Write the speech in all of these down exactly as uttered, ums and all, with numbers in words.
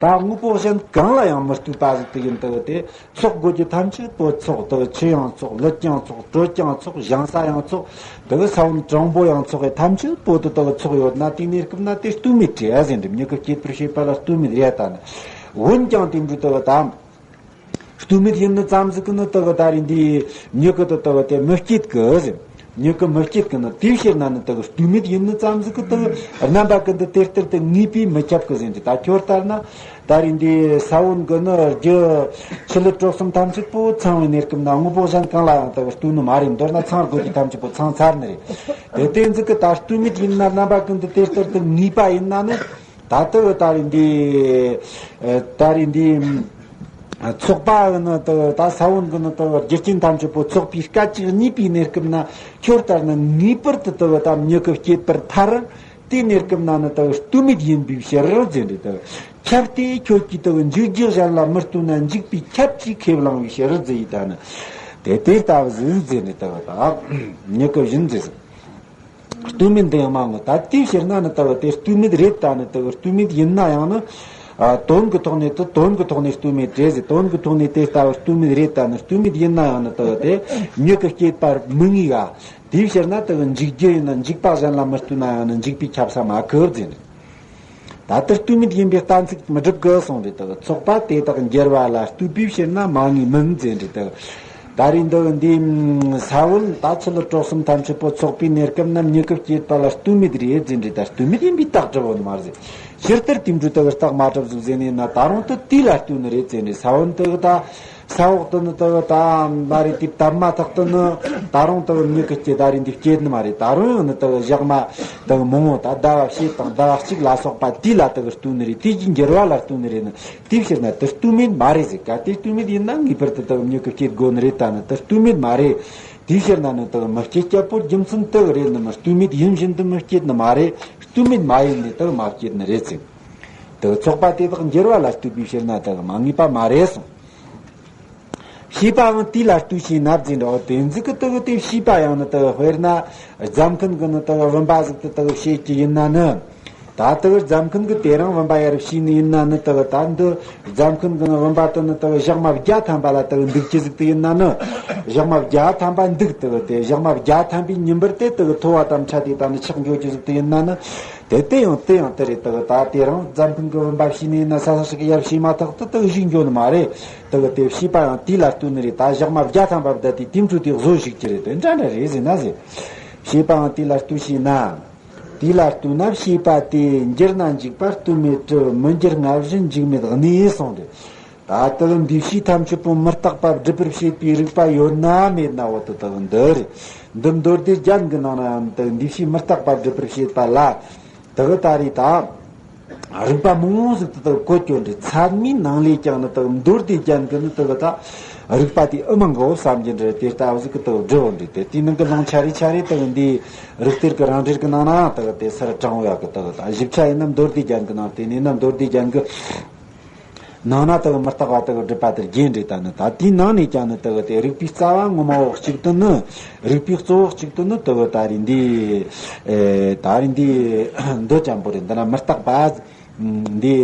ད་དངོས་པོ་གཞན་གང་ལ་ཡང་མི་ལྟོས་པ་ཟིག་དེ་ཡིན་དུ་དེ། ཚོགས་དགོས་རྒྱུ་ཐམས་ཅད་པོ་ཚོགས་དུ། ཆུ་ཡང་ཚོགས། ལུད་ཀྱང་ཚོགས། དྲོད་ཀྱང་ཚོགས། ཞིང་ས་ཡང་ཚོགས། དུ་ས་བོན་གྲངས་པོ་ཡང་ཚོགས། ཐམས་ཅད་པོ་དུ་དུ་ཚོགས་ཡོད་ན། དེའི་གནས་སྐབས་ན་དེ་ལྟོས་མེད་རེད་ཟེར་འདི། མྱུ་གུ་སྐྱེད་པར་བྱེད་པ་ལ་ལྟོས་མེད་རེད་ད་ནི། འོན་ཀྱང་དེ་འདྲ་དུ་དམ། ལྟོས་མེད་ཡིན་ནི་ཙམ་ཟིག་གི་ནི་དུ་གི་ད་རེས་འདི་མྱུ་གུ་དུ་དུ་དེ་མི་སྐྱེད་གི་ཟེར། མྱུ་གུ་མི་སྐྱེད་གི་ནི། དེའི་ཕྱིར་ན་ནི་དུ་གི་ལྟོས་མེད་ཡིན་ནི་ཙམ་ཟིག་གི་དུ་གི་རྣམ་པ་ཀུན་ཏུ་དེ་ལྟར་དུ་ངེས་པས་མི་ཁྱབ་གི་ཟེར་འདི། ད་ཁྱོད་ལྟར་ན་ད་རེས་འདི་ས་བོན་གི་ནི་རྒྱུ་ཆུ་ལུད་དྲོད་གསུམ་ཐམས་ཅད་པོ་ཚང་བའི་གནས་སྐབས་ན་དངོས་པོ་གཞན་གང་ལ་ཡང་དུ་གི་ལྟོས་ནི་མ་རེད། མདོར་ན་ཚང་དགོས་རྒྱུ་ཐམས་ཅད་པོ་ཚང་ཚར་ནི་རེད། དེ་དེ་ཟིག་གི་ད་ལྟོས་མེད་ཡིན་ན་རྣམ་པ་ཀུན་ཏུ་དེ་ལྟར་དུ་ངེས་པ་ཡིན་ན་ནི། ད་ལྟ་བུ་ད་རེས་འདི། ཨ། ད་རེས་འདི། ཨ། ཚོགས་པ་ནི་ད་ད་ས་བོན་གི་ནི་ད་རྒྱུ་རྐྱེན་ཐམས་ཅད་པོ་ཚོགས་པའི་སྐད་ཅིག་གཉིས་པའི་གནས་སྐབས་ན། ཁྱོད་ལྟར་ན་ངེས་པར་དུ་ད་ད་མྱུ་གུ་སྐྱེད་པར་ཐལ། དེའི་གནས་སྐབས་ན་ནི་ད་ལྟོས་མེད་ཡིན་པའི་ཕྱིར་ཟེར་འདི་ད། ཁྱབ་སྟེ་ཁྱོད་ཀྱིས་ད་འཇིག་རྒྱུ་གཞན་ལ་མི་ལྟོས་ན། འཇིག་པས་ཁྱབ་ཅེས་ཁས་བླངས་པའི་ཕྱིར་ཟེར་ཡི་ད་ནི། དེ་དེ་ལྟ་བུ་ཟིག་ཟེར་ནི་ད་ད་མྱུ་གུ་བཞིན་ཟེར། ལྟོས་མེད་འདི་མང་ངོ་། ད་དེའི་ཕྱིར་ན་ནི་ད་དེ་ལྟོས་མེད་རེད་ད་ནི། ད་ལྟོས་མེད་ཡིན་ན་ཡང་ནི། ཨ། དོན་གྱི་ཐོག་ནས་དུ་དོན་གྱི་ཐོག་ནས་ལྟོས་མེད་རེད་ཟེར། དོན་གྱི་ཐོག་ནས་དེ་ལྟ་བུ་ལྟོས་མེད་རེད་ད་ནི། ལྟོས་མེད་ཡིན་ན་ཡང་ནི་ད་དེ་མྱུ་གུ་སྐྱེད་པར་མི་ངེས་ག། དེའི་ཕྱིར་ན་ད་འཇིག་རྒྱུ་ཡིན་ན། འཇིག་པ་གཞན་ལ་མི་ལྟོས་ན་ཡང་ནི་འཇིག་པས་ཁྱབ་ས་མ་ཁུར་ཟེར། ད་ལྟ་ལྟོས་མེད་ཡིན་པའི་གཏན་ཚིགས་མི་སྒྲུབ་གི་གསུངས་རེད་དོ། ཚོགས་པ་དེ་དག་འགྱུར་བ་ལ་ལྟོས་པའི་ཕྱིར་ན་མ་ངེས་མིན་ཟེར་རེད་དོ། ད་རེས་འདི་འདི་ས་བོན་ད་ཆུ་ལུད་དྲོད་གསུམ་ཐམས་ཅད་པོ་ཚོགས་པའི་གནས་སྐབས་ན་མྱུ་གུ་སྐྱེད་པ་ལ་ལྟོས་མེད་རེད་ཟེར་རེད། ད་ལྟོས་མེད་ཡིན་པའི་རྟགས་གྲུབ་བོ་ནི་མ་རེད། ཕྱིར་ལྟར་དེ་འདྲ་ལྟ་བུ་རྟགས་མ་གྲུབ་ཟིག་ཟེར་ནས་ན། ད་རུང་དུ་དེ་ལ་ལྟོས་ནི་རེད་ཟེར་རེད། ས་བོན་དེ་ད། ས་འོག་ཏུ་ནི་དེ་ད་མ་རེད། དེ་བཏབ་མ་ཐག་ཏུ་ནི་ད་རུང་དེ་མྱུ་གུ་སྐྱེ་ད་རེད། འདི་སྐྱེ་ནི་མ་རེད། ད་རུང་ཡང་ནི་དེ་ཞག་མ་དེ་མང་བོ་ད་ཟླ་བ་ཕྱེད་དང་ཟླ་བ་གཅིག་ལ་སོགས་པ་དེ་ལ་དེ་ལྟོས་ནི་རེད། དེ་གི་འགྱུར་བ་ལ་ལྟོས་ནི་རེད་ནི། དེའི་ཕྱིར་ན་དེ་ལྟོས་མེད་མ་རེད་ཟེར་ག། དེ་ལྟོས་མེད་ཡིན་ན་ངེས་པར་དུ་དེ་མྱུ་གུ་སྐྱེ་དགོས་ནི་རེད། ད་ནི་དེ་ལྟོས་མེད་མ་རེད། དེའི་ཕྱིར་ན་ནི་དེ་མི་སྐྱེ་རྒྱུ་བོ་རྒྱུ་མཚན་དེ་རེད་ནི། མི་ལྟོས་མེད་ཡིན་བཞིན་དུ་མི་སྐྱེ་ནི་མ་རེད། ལྟོས་མེད་མ་ཡིན་ནི་དེ་མ་སྐྱེ་ནི་རེད་ཟེར། དེ་ཚོགས་པ་དེ་དག་འགྱུར་བ་ལ་ལྟོས་པའི་ཕྱིར་ན་དེ་མ་ངེས་པ་མ་རེད་གསུངས། ཤེས་པའང་དེ་ལ་ལྟོས་ཤེ་ན་ཟེར་འདྲ་བ། དེ་ཟིག་གི་དེ་གི་དེ་ཤེས་པ་ཡང་ནི་དེ་གི་དཔེར་ན་རྫ་མཁན་གི་ནི་དེ་གི་བུམ་པ་ཟིག་དེ་དེ་གི་བྱེད་ཀྱི་ཡིན་ན་ནི། ད་དེ་གི་རྫ་མཁན་གི་དེ་རིང་བུམ་པ་ཡར་བྱས་ནི་ཡིན་ན་ནི། དེ་གི་ད་འདི་རྫ་མཁན་གི་ནི་བུམ་པ་དེ་ནི་དེ་གི་ཞག་མ་བརྒྱ་ཐམ་པ་ལ་དེ་གི་འདུག་རྒྱུ་ཟིག་དེ་ཡིན་ན་ནི། ཞག་མ་བརྒྱ་ཐམ་པ་འདུག་དེ་གི་དེ་ཞག་མ་བརྒྱ་ཐམ་པའི་ཉིན་པར་དེ་དེ་གི་ཐོ་བ་དང་ཕྲལ་ཏེ་ད་ནི་ཆག་འགྱོ་རྒྱུ་ཟིག་དེ་ཡིན་ན་ནི། དེ་དེ་ཡང་དེ་ཡང་དེ་རེད། དེ་གི་ད་དེ་རིང་རྫ་མཁན་གི་བུམ་པ་བྱས་ནི་ཡིན་ན། ས་ས་ཞིག་ཡར་བྱས་མ་ཐག་ཏུ་དེ་གི་བཞུགས་འགྱོ་ནི་མ་རེད། དེ་གི་དེ་ཤེས་པ་ཡང་དེ་ལ་ལྟོས་ནི་རེད། ད་ཞག་མ་བརྒྱ་ཐམ་པ་བསྡད་དེ་དེ་འཕྲོ་དེ་བཟོ་ཞིག་གི་རེད། དེ་འདྲ་འདྲ་རེད་ཟེར་ན་ཟེར། ཤེས་པའང་དེ་ལ་ལྟོས་ཤེ་ན། དེ་ལ་ལྟོས་ན་ཤེས་པ་དེ་འགྱུར་ན་འཇིག་པ་ལྟོས་མེད་གྲུབ། མི་འགྱུར་སྔ་ཕྱི་འཇིག་མེད་གནས་གསུངས་རེད། ད་ལྟ་འདུས་བྱས་ཐམས་ཅད་པོ་མི་རྟག་པ་སྒྲུབ་པར་བྱེད་པའི་རིགས་པ་ཡོད་ན་མེད་ན། འོ་དེ་དག་འདི་རེད། འདི་མདོ་སྡེ་རྒྱན་གྱི་ནང་ན་ཡང་འདུས་བྱས་མི་རྟག་པ་སྒྲུབ་པར་བྱེད་པ་ལ་དེ་གི་ད་རེད་ད། རིགས་པ་མང་བོ་ཟིག་དེ་དག་གོ་གྱོན་རེད། ཚད་མའི་ནང་ལས་ཀྱང་ནི་དེ་མདོ་སྡེ་རྒྱན་གྱི་ནི་དེ་གི་ད་རིགས་པ་དེ་ཨེ་མང་གོ་བསམ་གྱི་འདྲ། དེ་ལྟ་བུ་ཟིག་གི་དེ་གི་སྒྲུབ་འོང་རེད། དེ་དེའི་ནང་གི་ལུང་ཆ་རེ་ཆ་རེ་དེ་གི་འདི་རིགས་གཏེར་གྱི་རང་འགྲེལ་གྱི་ནང་ན་དེ་གི་དེ་སར་དྲངས་ཡོད་གི། དེ་གི་ད་ཞིབ་ཆ་ཡིན་ན་མདོ་སྡེ་རྒྱན་གྱི་ནང་། དེ་ནས་ན་མདོ་སྡེ་རྒྱན་གྱི་ནང་ན་དེ་གི་མི་རྟག་པ་དེ་གི་སྒྲུབ་པ་དེ་རྒྱས་འགྲེལ་ད་ནི། ད་དེའི་ནང་ནས་ཀྱང་ནི་དེ་གི་དེ་རིགས་པའི་རྩ་བ་ངོ་མ་བོ་གཅིག་ཏུ་ནི། རིགས་པའི་གཙོ་བོ་གཅིག་ཏུ་ནི་དེ་གི་ད་རེས་འདི། ཨེ། ད་རེས་འདི་འདི་ཅན་པོ་རེད། འདི་ན་མི་རྟག་པ་འདི།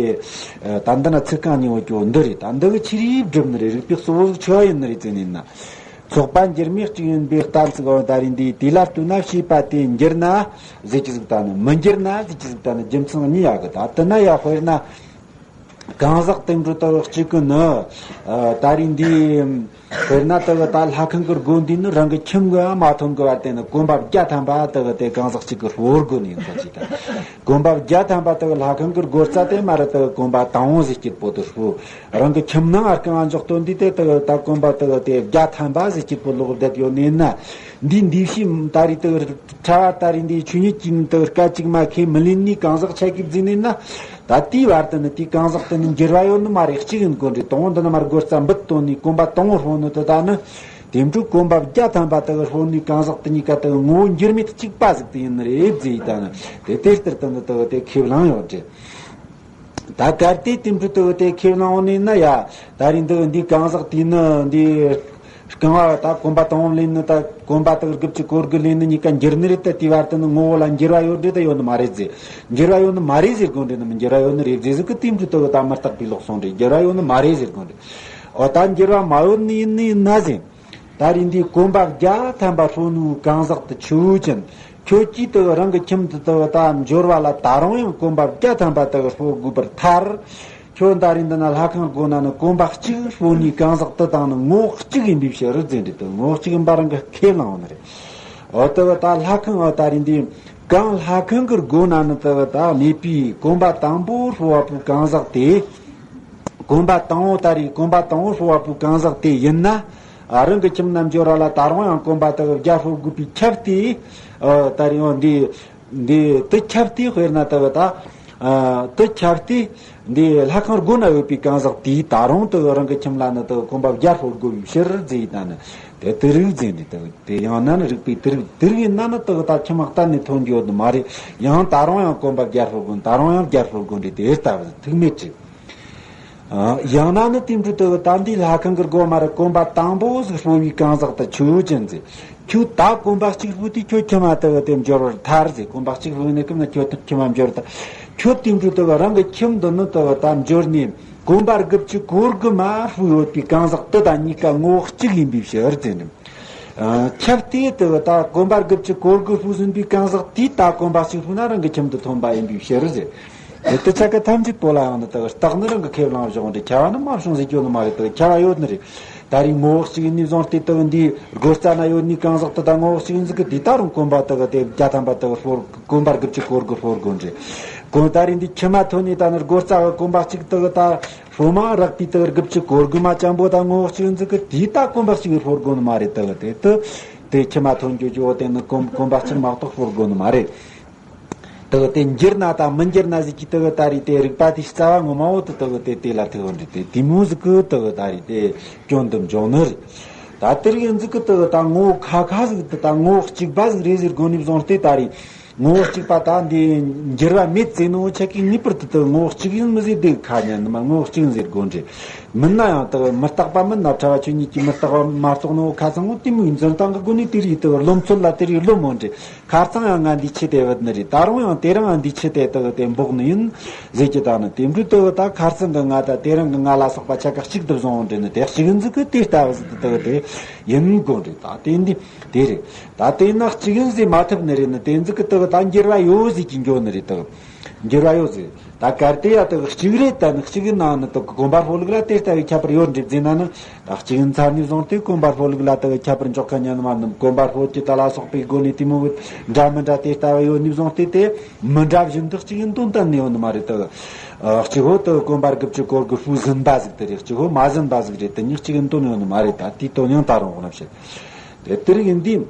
ཨེ། ད་འདི་ན་ཚིག་རྐང་གཉིས་པོ་ཀྱོ་འདི་རེད། ད་འདི་གི་ཆི་རིགས་སྒྲུབ་ནི་རེད། རིགས་པའི་གཙོ་བོ་ཆི་ཡིན་ནི་རེད་ཟེར་ནས་ན། ཚོགས་པ་འགྱུར་མེད་གཅིག་ཡིན་པའི་གཏན་ཚིགས་འོ་ད་རེས་འདི་དེ་ལ་ལྟོས་ན་ཤེས་པ་དེ་འགྱུར་ན་ཟེར་གྱི་ཟིག་ད་ནི། མི་འགྱུར་ན་ཟེར་གྱི་ཟིག་ད་ནི། རྒྱུ་མཚན་གཉིས་ཡོད་གི། ད་དེ་ན་ཡ་དཔེར་ན། གང་ཟག་དེ་འདྲ་དག་གཅིག་གི་ནི། ཨ། ད་རེས་འདི། དཔེར་ན་དེ་གི་ད་ལྷ་ཁང་གི་སྒོ་འདི་ནི་རང་གི་ཁྱིམ་གི་ཡང་མ་ཐོན་གི་བར་དེ་ནི་གོམ་པ་བརྒྱ་ཐམ་པ་དེ་གི་དེ་གང་ཟག་གཅིག་གི་སྤོ་དགོས་ནི་ཡིན་ཁོ་ཅིག་ད། གོམ་པ་བརྒྱ་ཐམ་པ་དེ་གི་ལྷ་ཁང་གི་སྒོ་རྩ་དེ་མ་ར་དེ་གི་གོམ་པ་དང་བོ་ཟིག་གཅིག་པོ་དེ་སྤོ། རང་གི་ཁྱིམ་ནང་ཨར་ཀང་འཇོག་དོན་འདི་དེ་དེ་གི་ད་གོམ་པ་དེ་གི་དེ་བརྒྱ་ཐམ་པ་ཟིག་གཅིག་པོ་ལོག་བསྡད་ཡོད་ནི་ཡིན་ན། འདི་འདི་ཕྱི་ད་རེས་དེ་གི་ཕྲ་བ་ད་རེས་འདི་ཆོས་ཉིད་ཀྱི་དེ་གི་སྐད་ཅིག་མ་ཁས་མི་ལེན་ནི་གང་ཟག་ཆ་གི་བརྫིས་ནི་ཡིན་ན། ད་དེའི་བར་དུ་ནི་དེའི་གང་ཟག་དེ་ནི་འགྱུར་བ་ཡོད་ནི་མ་རེད། གཅིག་ཡིན་དགོས་རེད། དང་པོ་འདི་ནི་མར་སྒོ་རྩ་འབུད་བཏོན་ནས་གོམ་པ་དང་པོ་སྤོ་ནི་དེ་ད་ནི། དེ་འཕྲོ་གོམ་པ་བརྒྱ་ཐམ་པ་དེ་གི་སྤོ་ནི་གང་ཟག་དེ་གཉིས་ཀ་དེ་གི་ངོ་བོ་འགྱུར་མེད་གཅིག་པ་ཟིག་དེ་ཡིན་ནི་རེད་བརྫིས་ད་ནི། དེ་དེ་ལྟར་དུ་ནི་དེ་གི་དེ་ཁས་བླངས་ཡོད་རེད། ད་གལ་ཏེ་དེ་འཕྲོ་དེ་གི་དེ་ཁས་བླངས་འོང་ནི་ཡིན་ན་ཡ། ད་རེས་འདི་འདི་གང་ཟག་དེ་ནི་འདི། རྐང་བ་ད་གོམ་པ་དང་པོ་ལེན་ནི་ད་གོམ་པ་དག་དགུ་བཅུ་གོ་དགུ་ལེན་ནི་གཉིས་ཀ་འགྱུར་ནི་རེད། ད་དེའི་བར་དུ་ནི་ངོ་བོ་ལ་འགྱུར་བ་ཡོད་རེད། ད་ཡོད་ནི་མ་རེད་ཟེར། འགྱུར་བ་ཡོད་ནི་མ་རེད་ཟེར་དགོས་རེད། ནི་མི་འགྱུར་བ་ཡོད་ནི་རེད་ཟེར་ཟིག་གི་དེ་འདྲ་ད་ད་མི་རྟག་པའི་ལོག་སོང་རེད། འགྱུར་བ་ཡོད་ནི་མ་རེད་ཟེར་དགོས་རེད། འོ་ད་འགྱུར་བ་མ་ཡོད་ནི་ཡིན་ནི་ཡིན་ན་ཟེར། ད་རིང་འདིའི་གོམ་པ་བརྒྱ་ཐམ་པ་ཧྲོ་ནུ་གང་ཟག་ཏུ་ཆུ་ཅན། ཁྱོད་ཀྱིས་དུ་རང་གི་ཁྱིམ་དུ་དུ་ད་འབྱོར་བ་ལ་ད་རུང་ཡང་གོམ་པ་བརྒྱ་ཐམ་པ་དུ་ཧྲོ་དགོས་པར་ཐལ། ཁྱོད་ད་རིང་འདི་ན་ལྷ་ཁང་སྒོ་ན་ནི་གོམ་པ་གཅིག་ཧྲོ་ནི་གང་ཟག་དུ་དང་ནི་ངོ་གཅིག་ཡིན་པའི་ཕྱིར་ཟེར་འདི་དུ་ངོ་གཅིག་ཡིན་པ་རང་གི་ཁས་བླངས་ཡོད་ནི་རེད། འོ་དུ་ད་ལྷ་ཁང་འོ་ད་རིང་འདི་གང་ལྷ་ཁང་གི་སྒོ་ན་ནི་དུ་ད་གནས་པའི་གོམ་པ་དང་པོ་ཧྲོ་བ་པོའི་གང་ཟག་དེ། གོམ་པ་དང་པོ་ད་རེས་གོམ་པ་དང་པོ་ཧྲོ་བ་པོའི་གང་ཟག་དེ་ཡིན་ན། ཨ། རང་གི་ཁྱིམ་ན་འབྱོར་བ་ལ་ད་རུང་ཡང་གོམ་པ་དག་བརྒྱ་ཧྲོ་དགོས་པའི་ཁྱབ་སྟེ། ཨ། ད་རེས་འོ་འདི་འདི་དུ་ཁྱབ་སྟེ་དཔེར་ན་དག་ད། ཨ། དུ་ཁྱབ་སྟེ་འདི་ལྷ་ཁང་སྒོ་ན་ཡོད་པའི་གང་ཟག་དེས་ད་རུང་དུ་རང་གི་ཁྱིམ་ལ་ནི་དུ་གོམ་པ་བརྒྱ་ཧྲོ་དགོས་པའི་ཕྱིར་ཟེར་ཡིན་ད་ནི་དེ་དུ་རིགས་ཟེར་འདི་དུ་དེ་ཡང་ན་ནི་རིགས་པའི་དུ་རིགས་དུ་རིགས་ཡིན་ན་ནི་དུ་ད་ཁྱིམ་གཏན་ནས་ཐོན་རྒྱུ་ཡོད་ནི་མ་རེད། ཡང་ད་རུང་ཡང་གོམ་པ་བརྒྱ་ཧྲོ་དགོས། ད་རུང་ཡང་བརྒྱ་ཧྲོ་དགོས་འདི་དེ་ལྟ་བུ་ཐུག་མེད་ཅིག་ཡང་ན་ནི་དེ་འཕྲོ་དུ་ད་འདི་ལྷ་ཁང་གི་སྒོ་མར་གོམ་པ་དང་པོ་ཟིག་ཧྲོ་བའི་གང་ཟག་ཏུ་ཆུ་ཅན་ཟེར། ཁྱོད་ད་གོམ་པ་གཅིག་ཧྲོ་དུས་ཁྱོད་ཁྱིམ་མ་དུ་དེ་འབྱོར་བར་ཐལ་ཟེར། གོམ་པ་གཅིག་ཧྲོ་ནས་ཀུན་ན་ཁྱོད་ཁྱིམ་མ་འབྱོར་ད། ཁྱོད་དེ་འཕྲོ་དུ་རང་གི་ཁྱིམ་འདི་ནི་དུ་ད་འབྱོར་ནས་གོམ་པ་དགུ་བཅུ་གོ་དགུ་མ་ཧྲོ་ཡོད་པའི་གང་ཟག་དུ་ད་གཉིས་ཀ་ངོ་བོ་གཅིག་ཡིན་པའི་ཕྱིར་ཟེར་ནས། ཁྱབ་སྟེ་དུ་ད་གོམ་པ་དགུ་བཅུ་གོ་དགུ་ཧྲོ་ཟིན་པའི་གང་ཟག་དེས་ད་གོམ་པ་གཅིག་ཧྲོ་ན་རང་གི་ཁྱིམ་དུ་ཐོན་པ་ཡིན་པའི་ཕྱིར་ཟེར། དེ་ཆ་ག་ཐམས་ཅད་པོ་ལ་ཡང་ནི་དག་རྟགས་ནི་རང་གི་ཁས་བླངས་བཞག་འདི་ཁྱབ་པ་ནི་མ་བྱུང་ཟེར་རྒྱུ་ནི་མ་རེད། དག་ཁྱབ་པ་ཡོད་ནི་རེད། ད་རིང་ངོ་བོ་གཅིག་ཡིན་ནི་བཟུང་སྟེ་དག་འདིའི་སྒོ་རྩ་ན་ཡོད་ནི་གང་ཟག་དུ་ད་ངོ་བོ་གཅིག་ཡིན་ཟིག་གི་དེ་ད་རུང་གོམ་པ་དག་དེ་བརྒྱ་ཐམ་པ་དག་ཧྲོ་གོམ་པ་དགུ་བཅུ་གོ་དགུ་ཧྲོ་དགོས་འདྲེ། གོ་ད་རིང་འདི་ཁྱིམ་མ་ཐོན་ནི་ད་ནི་སྒོ་རྩ་གི་གོམ་པ་གཅིག་དག་ད་ཧྲོ་མ་རག་པའི་དག་དགུ་བཅུ་གོ་དགུ་མ་ཅན་པོ་ད་ངོ་བོ་གཅིག་ཡིན་ཟིག་གི་དེ་ད་གོམ་པ་གཅིག་ཧྲོ་དགོས་ནི་མ་རེད། དག་དེ་དུ་དེ་ཁྱིམ་མ་ཐོན་རྒྱུ་རྒྱུ་བོ་དེ་ནི་གོམ་གོམ་པ་གཅིག་མ་གཏོགས་ཧྲོ་དགོས་ནི་མ་རེད། དེ་གི་དེ་འགྱུར་ན་དང་མི་འགྱུར་ན་ཟིག་གི་དེ་གི་ད་རེས་དེ་རིགས་པ་དེ་རྩ་བ་ངོ་མ་བོ་དེ་དེ་གི་དེ་དེ་ལ་ཐུག་འདྲི་དེ་དེ་མོ་ཟིག་གི་དེ་གི་ད་རེས་དེ་སྐྱོན་དུ་འཇོག་ནི་རེད། ད་དེ་རིགས་ཡིན་ཟིག་གི་དེ་གི་ད་ངོ་བོ་ཁ་ཁ་ཟིག་དེ་ད་ངོ་བོ་གཅིག་པ་ཟིག་རེད་ཟེར་དགོས་ནི་བཟུང་སྟེ་ད་རེས་ངོ་བོ་གཅིག་པ་ད་འདི་འགྱུར་བ་མེད་ཟེར་ནོ་ཆ་གི་ངེས་པར་དུ་དེ་ངོ་བོ་གཅིག་ཡིན་མི་ཟེར། དེ་གི་ཁ་ཉན་ནི་མ་ངོ་བོ་གཅིག་ཡིན་ཟེར་དགོས་འདྲི། མིན་ན་ཡང་དེ་གི་མི་རྟག་པ་མིན་ན་ཕྲ་བ་ཆོས་ཉིད་ཀྱི་མི་རྟག་པ་མ་རྟོགས་ནོ་ཁ་ཚང་ངོ་དེ་མོ་ཡིན་འཛིན་སྟངས་གི་སྒོ་ནས་དེ་རེད། དེ་གི་རློམ་ཚུལ་ལ་དེ་རེད་རློམ་མོ་འདྲི། ཁ་རྩང་ཡང་ང་འདི་ཆེ་དེ་བུད་ནི་རེད། ད་རུང་ཡང་དེ་རིང་ང་འདི་ཆེ་དེ་དག་དེ་འབོག་ནི་ཡིན་ཟེར་གྱི་ད་ནི་དེ་འདྲ་དག་ད་ཁ་རྩང་གི་ང་ད་དེ་རིང་གི་ང་ལ་སོགས་པ་ཆ་ག་གཅིག་ཏུ་བཟུང་འདྲེ་ནི་དེ་གཅིག་ཡིན་ཟིག་གི་དེ་ལྟ་བུ་ཟིག་དག་དེ་ཡིན་དགོས་འདྲེ། ད་དེ་འདི་དེ་རེད། ད་དེ་ན་གཅིག་ཡིན་ཟེར་མ་ཐུབ་ནི་རེད། ནི་དེ་ཟིག་གི་དག་ད་འགྱུར་བ་ཡོད་ཟིག་གི་འགྱོ་ནི་རེད། དག་འགྱུར་བ་ཡོད་ཟིག་ད་གལ་ཏེ་ཡ་དག་གཅིག་རེད། ད་ནི་གཅིག་ཡིན་ན་ནི་དག་གོམ་པ་ཧྲོ་ལུགས་ལ་དེ་ལྟ་བུའི་ཁྱད་པར་ཡོད་འདྲེ་ཟེར་ན་ནི། ད་གཅིག་ཡིན་ཚར་ནས་བཟུང་སྟེ་གོམ་པ་ཧྲོ་ལུགས་ལ་དག་ཁྱད་པར་འཇོག་མཁན་ཉན་མ་ནུམ། གོམ་པ་ཧྲོ་ཀྱི་ད་ལ་སོགས་པའི་སྒོ་ནས་དེ་མོ་བོ་འདྲ་མི་འདྲ་དེ་ལྟ་བུ་ཡོད་ནས་བཟུང་སྟེ་དེ་མི་འདྲ་བཞིན་དུ་གཅིག་ཡིན་དོན་གཏན་ནས་ཡོད་ནི་མ་རེད། དག་གཅིག་བོ་དག་གོམ་པ་དགུ་བཅུ་གོ་དགུ་ཧྲུའུ་ཟིན་པ་ཟིག་དེ་རེད། གཅིག་བོ་མ་ཟིན་པ་ཟིག་རེད། དེ་གཉིས་གཅིག་ཡིན་དོན་ཡོད་ནི་མ་རེད། ད་དེའི་དོན་ཡང་ད་རུང་འོག་ན་བཤད། དེ་དེ་རིགས་ཡིན་དུས།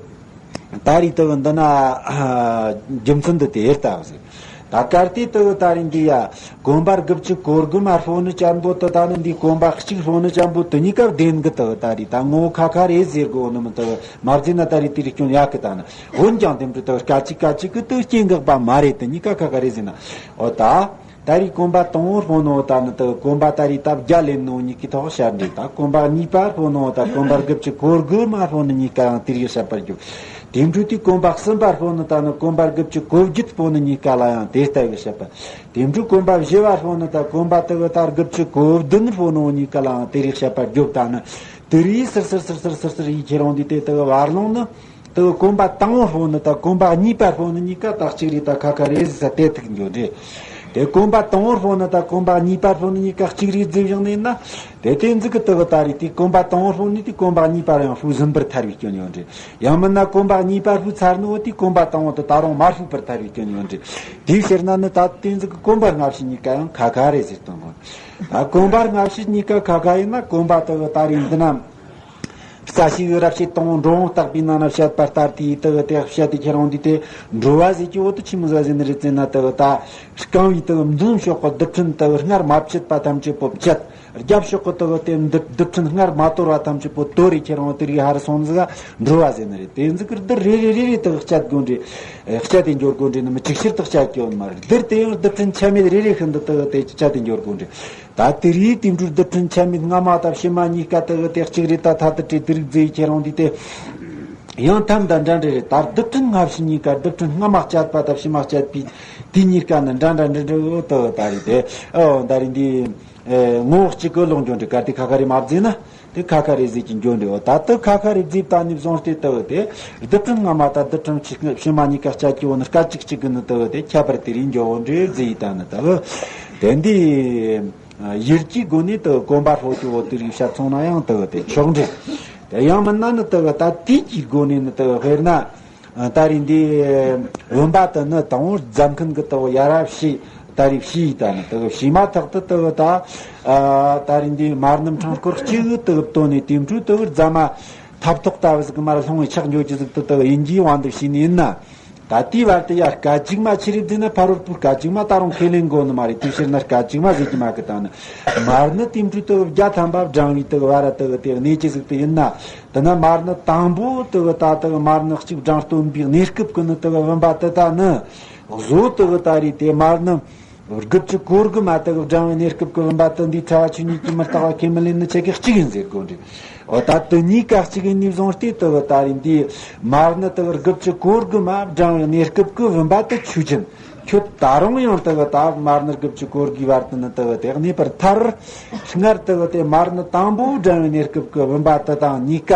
ད་རེས་དག་འདི་ན་རྒྱུ་མཚན་འདི་དེ་ལྟ་བུ་ཟིག་ད་གལ་ཏེ་དག་ད་རེས་འདི་ཡ་གོམ་པ་དགུ་བཅུ་གོ་དགུ་མ་ཧྲོ་ནི་ཅན་པོ་དུ་ད་ནི་འདི་གོམ་པ་གཅིག་ཧྲོ་ནི་ཅན་པོ་དུ་གཉིས་ཀ་བདེན་གི། དག་ད་རེས་ད་ངོ་བོ་ཁ་ཁ་རེད་ཟེར་དགོས་ནི་མི་དག་མ་བརྩིས་ན་ད་རེས་དེ་རིགས་སྐྱོན་ཡག་གི། ད་ནི་འོན་ཀྱང་དེ་འདྲ་དག་སྐད་ཅིག་སྐད་ཅིག་གི་དུ་སྐྱེ་འགག་པ་མ་རེད། དུ་གཉིས་ཀ་ཁ་ཁ་རེད་ཟེར་ན། འོ་ད། ད་རེས་གོམ་པ་དང་པོ་ཧྲོ་ནོ་ད་ནི་དག་གོམ་པ་ད་རེས་ད་བརྒྱ་ལེན་ནོ་གཉིས་ཀའི་ཐོག་བཤད་འདྲེ། ད་གོམ་པ་གཉིས་པ་ཧྲོ་ནོ་ད་གོམ་པ་དགུ་བཅུ་གོ་དགུ་མ་ཧྲོ་ནི་གཉིས་ཀའང་དེ་རིགས་བཤད་པར་འགྱུར། དེ་འཕྲོས་དེ་གོམ་པ་གསུམ་པ་ཧྲོ་ནི་ད་ནི་གོམ་པ་དགུ་བཅུ་གོ་བརྒྱད་ཧྲོ་ནི་གཉིས་ཀ་ལ་ཡང་དེ་ལྟ་བུ་བཤད་པ། དེ་འཕྲོས་གོམ་པ་བཞི་པ་ཧྲོ་ནི་ད་གོམ་པ་དག་ད་དགུ་བཅུ་གོ་བདུན་ཧྲོ་ནོ་གཉིས་ཀ་ལའང་དེ་རིགས་བཤད་པར་འགྱུར། ད་ནི་དེ་རིགས་སིར་སིར་སིར་སིར་སིར་སིར་ཡི་ཁྱེར་འོང་དུས་དེ་དག་བར་ལོང་ནི། དེ་གོམ་པ་དང་པོ་ཧྲོ་ནི་ད་གོམ་པ་གཉིས་པ་ཧྲོ་ནི་གཉིས་ཀ་ད་གཅིག་རེད། ད་ཁ་ཁ་རེད་ཟེར་ས་དེ་ཐུག་འགྱོ་འདྲེ། དེ་གོམ་པ་དང་པོ་ཧྲོ་ནི་ད་གོམ་པ་གཉིས་པ་ཧྲོ་ནི་གཉིས་ཀ་གཅིག་རེད་ཟེར་བཞག་ནས་ན། དེ་དེ་ཟིག་གི་དེ་གི་ད་རེད། དེ་གོམ་པ་དང་པོ་ཧྲོ་ནི་དེ་གོམ་པ་གཉིས་པ་ཡང་ཧྲུའུ་ཟིན་པར་ཐལ་བའི་སྐྱོན་ཡོད་འདྲེ། ཡང་མིན་ན་གོམ་པ་གཉིས་པ་ཧྲུའུ་ཚར་ནི་འོ་དེ་གོམ་པ་དང་པོ་དེ་ད་རུང་མ་ཧྲུའུ་པར་ཐལ་བའི་སྐྱོན་ཡོད་འདྲེ། དེའི་ཕྱིར་ན་ནི་ད་དེ་ཟིག་གི་གོམ་པ་སྔ་ཕྱི་གཉིས་ཀ་ཡང་ཁ་ཁ་རེད་ཟེར་དོན་དགོས། ད་གོམ་པ་སྔ་ཕྱི་གཉིས་ཀ་ཁ་ཁ་ཡིན་ན་གོམ་པ་དེ་གི་ད་རེད་འདི་ན། རྩ་ཤེས་ཀྱི་རབ་བྱེད་དང་འགྲོ་འོང་བརྟག་པའི་ནང་ན་བཤད་པ་ལྟར་དེའི་དེ་གི་དེ་བཤད་དེ་ཁྱེར་འོང་དུས་དེ་འགྲོ་བ་ཟེར་གྱི་འོ་དེ་ཆི་མོ་ཟ་ཟེར་ནི་རེད་ཟེར་ན། དེ་གི་ད་རྐང་བའི་དེ་གི་འཛུམ་ཤོག་གི་རྡུལ་ཕྲན་དེ་གི་སྔར་མ་བྱས་པ་ཐམས་ཅད་པོ་བྱས། རྒྱབ་ཕྱོགས་ཀྱི་དག་དེ་རྡུལ་རྡུལ་ཕྲན་སྔར་མ་དོར་བ་ཐམས་ཅད་པོ་དོར་རེ་ཁྱེར་འོང་དེ་རིགས་ཧ་རུ་སོང་ཟིག་འགྲོ་བ་ཟེར་ནི་རེད། དེ་ཟིག་གི་རྡུལ་རེ་རེ་རེ་རེ་དག་བཅད་དགོས་འདྲེ། བཅད་དེ་འཇོག་དགོས་འདྲེ་ནི་མི་གཅིག་ཤར་དག་བཅད་ཀྱི་ཡོད་མ་རེད། རྡུལ་དེ་ཡང་རྡུལ་ཕྲན་ཆ་མེད་རེ་རེ་ཤིན་ཏུ་དག་དེ་བཅད་དེ་འཇོག་དགོས་འདྲེ། ད་དེ་རིགས་དེ་འདྲའི་རྡུལ་ཕྲན་ཆ་མེད་སྔ་མ་དང་ཕྱི་མ་གཉིས་ཀ་དག་དེ་གཅིག་རེད། ད་ཐ་དུ་བྲིས་དེ་རིགས་རྫས་ཁྱེར་འོང་དུས་དེ། ཡང་ཐམ་དང་འདྲ་འདྲ་རེད། ད་རྡུལ་ཕྲན་སྔ་ཕྱི་གཉིས་ཀ་རྡུལ་ཕྲན་སྔ་མ་བཅད་པ་དང་ཕྱི་མ་བཅད་པའི་དེ་གཉིས་ཀ་ནི་འདྲ་འདྲ་འདྲ་འདྲ་འོ་ད་ད་རེད་དེ། ཨོ་ད་རེད་འདི། ཨེ་ངོ་བོ་གཅིག་གི་ལོག་འགྱོ་འདྲི་གར་དེ་ཁ་ཁ་རེ་མ་བརྫིས་ན་དེ་ཁ་ཁ་རེ་ཟིག་གི་འགྱོ་འདྲི་འོ་ད་དུ་ཁ་ཁ་རེ་བརྫིས་ད་ནི་བཟུང་སྟེ་ད་དེ་རྡུལ་ཕྲན་སྔ་མ་དང་རྡུལ་ཕྲན་ཕྱི་ཕྱི་མ་གཉིས་ཀ་བཅད་ཀྱི་འོ་ནི་སྐད་ཅིག་གཅིག་གི་ནི་ད་དེ་ཁྱད་པར་དེ་རིགས་འགྱོ་འོ་འདྲི་བརྫིས་ད་ནི་ད་དེ་འདི། ཡུལ་གྱི་སྒོ་ནས་དུ་གོམ་པ་སློག་རྒྱུ་བོ་དེ་རིགས་བཤད་སོང་ན་ཡང་དུ་དེ་ཆོག་འདྲེ། དེ་ཡང་མིན་ན་ནི་དུ་ད་དུས་ཀྱི་སྒོ་ནས་ནི་དུ་དཔེར་ན། ད་རེས་འདི་བུམ་པ་དུ་ནི་དང་པོར་རྫ་མཁན་གྱི་དུ་ཡར་བྱས་ད་རེས་བྱས་ད་ནི་དུ་བྱས་མ་ཐག་ཏུ་དུ་ད། ད་རེས་འདི་མར་ནི་འཕྲང་སྐོར་གཅིག་དུ་བཏོན་ནས་དེ་འཕྲོས་དུ་རྫ་མ་ཐབ་ཐོག་ལྟ་བུ་ཟིག་གི་མར་ལྷུང་བའི་ཆག་འགྱོ་རྒྱུ་ཟིག་དུ་དུ་ཡིན་གྱི་དབང་དུ་བྱས་ནི་ཡིན་ན། ད་དེའི་བར་དུ་ཡར་སྐད་ཅིག་མ་ཆི་རེད་ཟེར་ན་ཕ་རོལ་པོའི་སྐད་ཅིག་མ་ད་རུང་ཁས་ལེན་དགོས་ནི་མ་རེད། དེའི་ཕྱིར་ན་སྐད་ཅིག་མ་ཟེར་གྱི་མ་གི་ད་ནི། མར་ནི་དེ་འཕྲོས་དུ་བརྒྱ་ཐམ་པ་བགྲང་བའི་དུ་བར་དུ་དེ་གནས་ཀྱི་ཟིག་དུ་ཡིན་ན། དེ་ན་མར་ནི་དང་པོ་དུ་ད་དུ་མར་ནི་གཅིག་བགྲང་སྟོན་པའི་གནས་སྐབས་ཀྱི་ནི་དུ་བུམ་པ་དུ་ད་ནི། བཟོ་དུ་ད་རེད་དེ་མར་ནི། དགུ་བཅུ་གོ་དགུ་མ་དག་བགྲང་བའི་གནས་སྐབས་ཀྱི་བུམ་པ་དུ་འདིའི་ཕྲ་བ་ཆོས་ཉིད་ཀྱི་མི་རྟག་པ་ཁས་མི་ལེན་ནི་ཆེ་གེ་གཅིག་ཡིན་ཟེར་དགོས་འདྲི། འོ་ད་དུ་གཉིས་ཀ་གཅིག་ཡིན་ནི་བཟུང་སྟེ་དུ་ད་རེས་འདིའི་མར་ནི་དུ་དགུ་བཅུ་གོ་དགུ་མ་བགྲང་བའི་གནས་སྐབས་ཀྱི་བུམ་པ་དུ་ཆོས་ཅན། ཁྱོད་ད་རུང་ཡང་དུ་ད་མར་ནི་དགུ་བཅུ་གོ་དགུའི་བར་དུ་ནི་དུ་དེ་གནས་པར་ཐལ། སྔར་དུ་དེ་མར་ནི་དང་པོ་བགྲང་བའི་གནས་སྐབས་ཀྱི་བུམ་པ་དུ་དང་གཉིས་ཀ་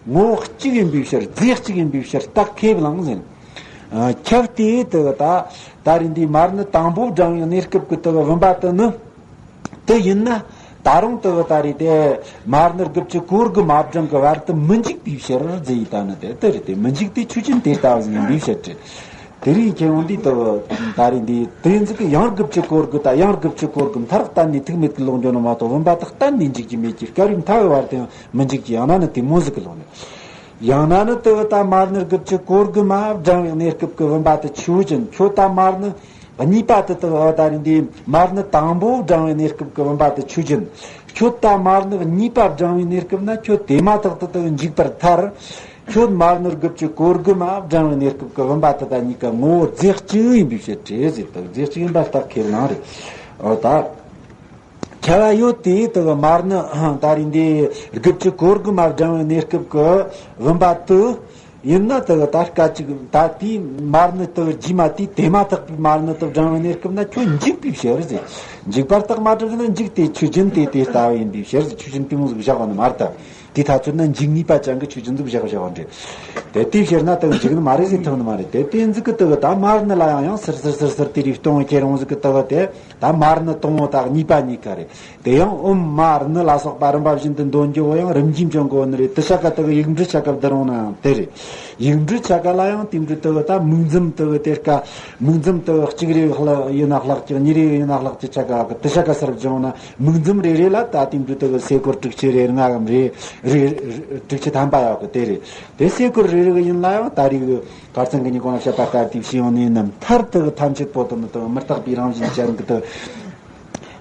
ངོ་བོ་གཅིག་ཡིན་པའི་ཕྱིར་རྫས་གཅིག་ཡིན་པའི་ཕྱིར་རྟགས་ཁས་བླངས་ཟིན། ཁྱབ་སྟེ་དུ་ད་ད་རེས་འདི་མར་ནི་དང་པོ་བགྲང་བའི་གནས་སྐབས་ཀྱི་དུ་བུམ་པ་དུ་ནི། དུ་ཡིན་ན་ད་རུང་དུ་ད་རེས་དེ་མར་ནི་དགུ་བཅུ་གོ་དགུ་མ་བགྲང་གི་བར་དུ་མི་འཇིག་པའི་ཕྱིར་རྫས་ཡིན་ད་ནི་དེ་དུ་རེད་དེ་མི་འཇིག་དེ་ཆོས་ཅན་དེ་ལྟ་བུ་ཡིན་པའི་ཕྱིར་དྲི། དེ་རིང་ཁྱེད་འོང་འདི་དུ་ད་རེས་འདི་དེ་ཟིག་གི་ཡང་དགུ་བཅུ་གོ་དགུ་ད་ཡང་དགུ་བཅུ་གོ་དགུ་མཐར་གཏན་ནས་ཐུག་མེད་ཀྱི་ལོག་འགྱོ་ནི་མ་གཏོགས་བུམ་པ་དག་གཏན་ནས་འཇིག་རྒྱུ་མེད་ཀྱི་སྐབས་རིམ་མཐའ་བའི་བར་དུ་ཡང་མི་འཇིག་ཀྱི་ཡང་ན་ནི་དེ་མོ་ཟིག་གི་ལོག་ནས། ཡང་ན་ནི་དུ་ད་མར་ནི་དགུ་བཅུ་གོ་དགུ་མ་བགྲང་བའི་གནས་སྐབས་ཀྱི་བུམ་པ་དུ་ཆོས་ཅན། ཁྱོད་ད་མར་ནི་གཉིས་པ་དུ་དུ་ད་རེས་འདི་མར་ནི་དང་པོ་བགྲང་བའི་གནས་སྐབས་ཀྱི་བུམ་པ་དུ་ཆོས་ཅན། ཁྱོད་ད་མར་ནི་གཉིས་པ་བགྲང་བའི་གནས་སྐབས་ན་ཁྱོད་དེ་མ་ཐག་ཏུ་དུ་འཇིག་པར་ཐལ། ཁྱོད་མར་ནི་དགུ་བཅུ་གོ་དགུ་མ་བགྲང་བའི་གནས་སྐབས་ཀྱི་བུམ་པ་དུ་ད་གཉིས་ཀ་ངོ་བོ་རྫས་གཅིག་ཡིན་པའི་ཕྱིར་དྲི་ཟེར་དུ་རྫས་གཅིག་ཡིན་པ་རྟགས་ཁས་བླངས་རེད། འོ་ད། ཁྱབ་པ་ཡོད་དེ་དུ་མར་ནི་ད་རེས་འདི་དགུ་བཅུ་གོ་དགུ་མ་བགྲང་བའི་གནས་སྐབས་ཀྱི་བུམ་པ་དུ་ཡིན་ན་དུ་ད་སྐད་ཅིག་ད་དེའི་མར་ནི་དུ་རྗེས་མ་དེའི་དེ་མ་ཐག་པའི་མར་ནི་དུ་བགྲང་བའི་གནས་སྐབས་ན་ཁྱོད་འཇིག་པའི་ཕྱིར་ཟེར། འཇིག་པར་རྟགས་མ་གྲུབ་ན་འཇིག་དེ་ཆོས་ཅན་དེ་དེ་ལྟ་བུ་ཡིན་པའི་ཕྱིར་ཟེར། ཆོས་ཅན་དེ་མོ་ཟིག་བཞག་པ་ནི་མ་རེད་ད། དེ་ཐ་ཚོད་ན་འཇིག་ངེས་པ་ཅན་གྱི་ཆོས་ཅན་ཟིག་བཞག་བཞག་པ་འདྲ། དེ་དེའི་ཕྱིར་ན་དུ་འཇིག་ནི་མ་རེད་ཟེར་ཐུབ་ནི་མ་རེད། དེ་དེ་ཟིག་གི་དུ་ད་མར་ནི་ལ་ཡང་ཡང་སིར་སིར་སིར་སིར་དེ་རིགས་གཏོང་བའི་ཁྱེད་རང་ཟིག་གི་དུ་དེ། ད་མར་ནི་དང་པོ་དང་གཉིས་པ་གཉིས་ཀ་རེད། དེ་ཡང་ཨོཾ་མ་ཎི་ལ་སོགས་པ་རིམ་པ་བཞིན་དུ་འདོན་རྒྱུ་བོ་ཡང་རིམ་གྱིས་འབྱུང་དགོས་ནི་རེད། དུ་ཆ་ག་དག་ཡིག་འབྲུ་ཆ་ག་བསྡུར་འོང་ན་ཡང་དེ་རེད། ཡིག་འབྲུ་ཆ་ག་ལ་ཡང་དེ་འབྲུ་དུ་ད་མིག་འཛུམ་དུ་དེ་ཀ་མིག་འཛུམ་དུ་གཅིག་རེ་ཡིན་ན་ལྷག་ཅིག་གཉིས་རེ་ཡིན་ན་ལྷག་ཅིག་ཆ་ག་དུ་ཆ་ག་སར་བྱུང་ན་མིག་འཛུམ་རེ་རེ་ལ་ད་དེ་འབྲུ་དུ་སེ་གོལ་དྲུག་ཅུ་རེ་ལྔའམ་རེ་རེ་དྲུག་ཅུ་ཐམ་པ་ཡོད་གི་དེ་རེད། དེ་སེ་གོལ་རེ་རེ་ཡིན་ལ་ཡང་ད་རེས་གར་ཚང་གི་ཉིན་གོང་ལ་བཤད་པ་ལྟར་དེ་ཤེས་ཡོང་ནས་ནམ་མཐར་དུ་ཐམས་ཅད་པོ་དུ་ནི་དུ་མི་རྟག་པའི་རང་བཞིན་ཅན་གི་དུ།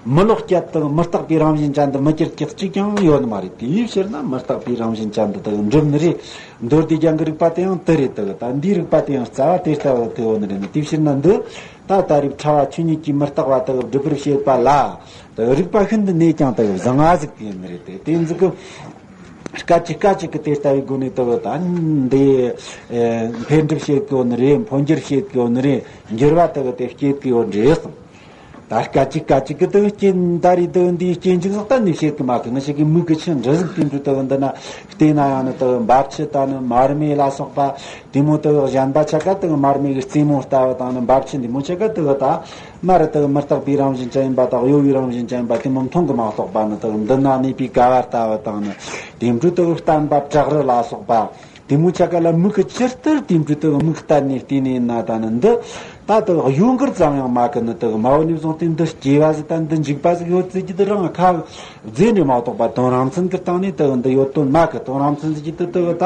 མི་ལོག་སྐད་དང་མི་རྟག་པའི་རང་བཞིན་ཅན་དུ་མི་གྱུར་གྱི་གཅིག་ཀྱང་ཡོད་ནི་མ་རེད། དེའི་ཕྱིར་ན་མི་རྟག་པའི་རང་བཞིན་ཅན་དུ་དག་འགྲུབ་ནི་རེད། མདོ་སྡེ་རྒྱན་གྱི་རིགས་པ་དེ་ཡང་དེ་རེད་དག་ད་འདིའི་རིགས་པ་དེ་ཡང་རྩ་བ་དེ་ལྟ་བུ་དེ་ཡོད་ནི་རེད་ན། དེའི་ཕྱིར་ན་འདི་ད་ད་རེས་ཕྲ་བ་ཆོས་ཉིད་ཀྱི་མི་རྟག་པ་དག་སྒྲུབ་པར་བྱེད་པ་ལ་དག་རིགས་པ་ཤིན་ཏུ་ནས་ཀྱང་དག་བཟང་ང་ཟིག་ཡིན་ནི་རེད། དེ་དེ་ཟིག་གི་སྐད་ཅིག་སྐད་ཅིག་གི་དེ་ལྟ་བུའི་སྒོ་ནས་དག་ད་འདི་འཕེལ་འགྲིབ་བྱེད་དགོས་ནི་རེད། འཕོ་འགྱུར་བྱེད་དགོས་ནི་རེད། འགྱུར་བ་དག་དེ་སྐྱེད་དགོས་ཡོད་འདྲེས་སམ། ད་སྐད་ཅིག་སྐད་ཅིག་གི་དུ་རྐྱེན་ད་རེས་དུ་འདིའི་རྐྱེན་ཅིག་ཟག་གཏན་ནས་བྱེད་གི་མ་གི་ང་ཞིག་གི་མིག་གི་ཆུ་འདྲ་ཟིག་དེ་འདྲ་དུ་འདི་ན་བལྟས་ན་ཡང་ནི་དུ་འབབ་ཆུ་ད་ནི་མར་མེ་ལ་སོགས་པ་དེ་མོ་དུ་གཞན་པ་ཆ་ག་དུ་མར་མེ་གི་རྩེ་མོ་ལྟ་བུ་དང་ནི་འབབ་ཆུ་འདི་མོ་ཆ་ག་དུ་ད་མ་རུ་དུ་མི་རྟག་པའི་རང་བཞིན་ཅན་ཡིན་པ་དང་གཡོ་བའི་རང་བཞིན་ཅན་ཡིན་པ་དེ་མོ་མཐོང་གི་མ་གཏོགས་པ་ནི་དུ་འདི་ན་གནས་པའི་ག་བ་ལྟ་བུ་དང་ནི་དེ་འདྲ་དུ་བསྟན་པ་བྲག་རི་ལ་སོགས་པ། དེ་མོ་ཆ་ག་ལ་མིག་གི་ཇི་ལྟར་དེ་འདྲ་དུ་མིག་གཏད་ནས་བལྟས་ནས་ན་ད་ནི་འདི་ད་དུ་གཡོ་འགུལ་ཙམ་ཡང་མ་གི་ནི་དུ་མ་འོ་ནས་བཟུང་སྟེ་འདི་སྐྱེ་བ་ཟིག་དང་འདི་འཇིག་པ་ཟིག་ཡོད་ཟེར་གྱི་དུ་རང་ཁ་རྫས་ནས་མ་གཏོགས་པ་དོན་རང་མཚན་གི་སྟེང་ནས་དུ་འདི་ཡོད་དོན་མ་གི་དོན་རང་མཚན་ཟེར་གྱི་དུ་དུ་ད།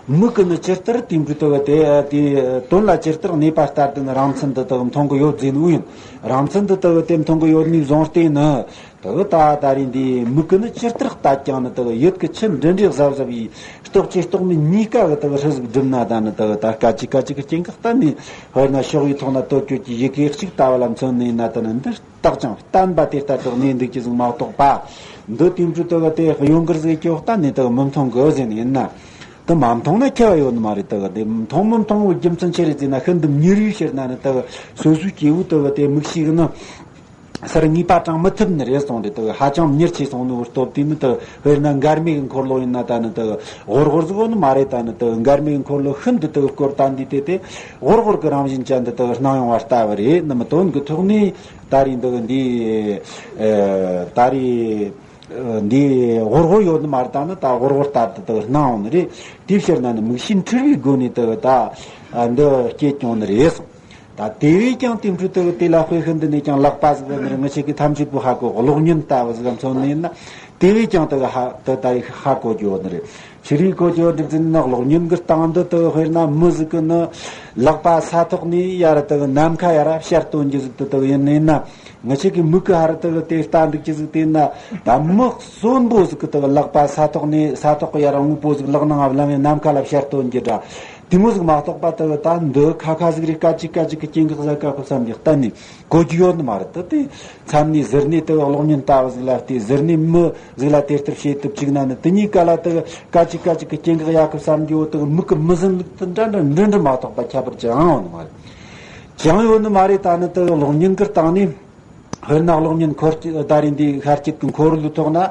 མིག་གིས་ནི་ཇི་ལྟར་དེ་འདྲ་དུ་བ་དེ་དེ་དོན་ལ་ཇི་ལྟར་གནས་པ་ལྟར་དུ་ནི་རང་མཚན་འདི་དག་མཐོང་གི་ཡོད་ཟེར་ནི་ཡིན། རང་མཚན་འདི་དག་དེ་མཐོང་གི་ཡོད་ནི་བཟུང་སྟེ་ནི། དེ་ད་ད་རིང་འདི་མིག་གིས་ནི་ཇི་ལྟར་ལྟ་ཀྱང་ནི་དེ་ཡིད་ཀྱི་ཆུ་འདྲེན་འདྲེ་གཟབ་གཟབ་ཡིས་རྟོག་ཅེས་རྟོག་མིན་གཉིས་ཀ་གི་དེ་ཧྲི་ཟིག་སྒྲིམ་ན། ད་ནི་དེ་ད་སྐད་ཅིག་སྐད་ཅིག་གི་སྐྱེ་འགག་གཏན་ནས་དཔེར་ན་ཕྱོགས་ཡི་ཐོག་ན་སྟོད་གཅོད་ཀྱི་ཡི་གེ་གཅིག་ལྟ་བུ་ལ་མཚོན་ནས་ན། ད་ནི་འདི་རྟག་ཅིང་བརྟན་པ་དེ་ལྟར་དུ་གནས་འདུག་ཅི་ཟིག་མ་གཏོགས་པ། འདི་དེ་འདྲ་དུ་བ་དེ་གཡོ་འགུལ་ཟིག་ཀྱང་གཏན་ནས་དེ་མི་མཐོང་གི་ཟེར་ནས་ཡིན་ན། དེ་མ་མཐོང་ན་ཁྱད་པར་ཡོད་ནི་མ་རེད། དེ་དེ་མཐོང་མི་མཐོང་བའི་རྒྱུ་མཚན་ཆི་རེད་ཟེར་ན། ཤིན་ཏུ་མྱུར་བའི་ཕྱིར་ན་ནི་དེ་སོ་སོའི་སྐྱེ་བོ་དེ་བ་དེ་མིག་ཤེས་ནི་སར་ངེས་པ་དྲངས་མི་ཐུབ་ནི་རེད་གསུངས་རེད། དེ་ཧ་ཅང་མྱུར་ཆེ་སོང་ནི་བར་སྟོབས་དེ་ནི་དེ་དཔེར་ན་འགལ་མེད་ཀྱི་འཁོར་ལོ་ཡིན་ན། ད་ནི་དེ་ཧོར་ཧོར་ཟིག་ཡོད་ནི་མ་རེད། ད་ནི་དེ་འགལ་མེད་ཀྱི་འཁོར་ལོ་ཤིན་ཏུ་དེ་སྐོར་ད་འདི་དེ་དེ་ཧོར་ཧོར་གྱི་རང་བཞིན་ཅན་དུ་དེ་སྣང་ཡོང་བ་ལྟ་བུ་རེད། ནི་མི་དོན་གྱི་ཐོག་ནས་ད་རེས་འདི་འདི་ཨ་ད་རེས་འདི་ཧོར་ཧོར་ཡོད་ནི་མ་རེད། ད་ནི་ད་ཧོར་ཧོར་ལྟར་དུ་དེ་སྣང་ཡོང་ནི་རེད། དེའི་ཕྱིར་ན་ནི་མིག་ཤེས་འཁྲུལ་བའི་སྒོ་ནས་དེ་ད་འདི་སྐྱེས་ཀྱང་ནི་རེད་གསུངས། ད་དེ་བས་ཀྱང་དེ་འཕྲོས་དེ་དེ་ལ་དཔེ་ཤིན་ཏུ་ནས་ཀྱང་ལེགས་པ་ཟིག་ནི་རེད། ང་ཆེ་གི་ཐམས་ཅད་པོ་ཧ་གོ། གློག་བརྙན་ལྟ་བུ་ཟིག་མཚོན་ནི་ཡིན་ན། དེ་བས་ཀྱང་དེ་ཧ་དེ་ད་ཧ་གོ་རྒྱུ་ནི་རེད། ཕྱི་རིག་གོ་རྒྱུ་འགྲིག་ཟིན་ན། གློག་བརྙན་གི་སྟེང་དུ་དེ་དཔེར་ན་མི་ཟིག་གི་ནི་ལག་པ་ས་ཐོག་ནས་ཡར་དེ་ནམ་མཁའ་ཡར་ཕྱར་བཏོན་རྒྱུ་ཟིག་དེ་དེ་ཡིན་ནི་ཡིན་ན། ང་ཆེ་གི་མིག་གི་ཧར་དེ་དེ་ལྟ་འདུག་རྒྱུ་ཟིག་དེ་ན། ད་མི་གསོན་པོ་ཟིག་གི་དེ་ལག་པ་ས་ཐོག་ནས་ས་ཐོག་གི་ཡར་དངོས་པོ་ཟིག་ལག་ནང་བླངས་ནས་ནམ་མཁའ་ལ་ཕྱར་བཏོན་རྒྱུ་འདྲ། དེ་མོ་ཟིག་མ་གཏོགས་པ་དེ་ད་འདི་ཁ་ཁ་ཟིག་རེད། སྐད་ཅིག་སྐད་ཅིག་གི་སྐྱེ་འགག་ཟ་ཀ་ཁོ་བསམ་གྱི་གཏན་ནས་གོ་རྒྱུ་ཡོད་ནི་མ་རེད། དེ་དེ་མཚམས་ནས་གཟིར་ནས་དེ་གློག་བརྙན་ལྟ་བུ་ཟིག་ལ་བལྟས། གཟིར་ནས་མི་ཟིག་ལ་དེ་ལྟར་བྱེད་ཐུབ་ཅིག་ན་ནི། དེ་གཉིས་ཀ་ལ་དེ་སྐད་ཅིག་སྐད་ཅིག་གི་སྐྱེ་འགག་ཡ་ཁོ་བསམ་རྒྱུ་དེ་མིག་གི་མི་ཟིན་ལུགས་དེ་འདྲ་འདྲ་འདྲ་འདྲ་མ་གཏོགས་པ་ཁྱད་པར་ཅང་ཡོད་ནི་མ་རེད། ཅང་ཡོད་ནི་མ་རེད། ད་ནི་དེ་གློག་བརྙན་གི་སྟེང་ནས། དཔེར་ན་གློག་བརྙན་འཁོར་སྐྱོད་ད་རེས་འདི་ཤར་སྐྱིད་ཀྱི་འཁོར་ལོའི་ཐོག་ན།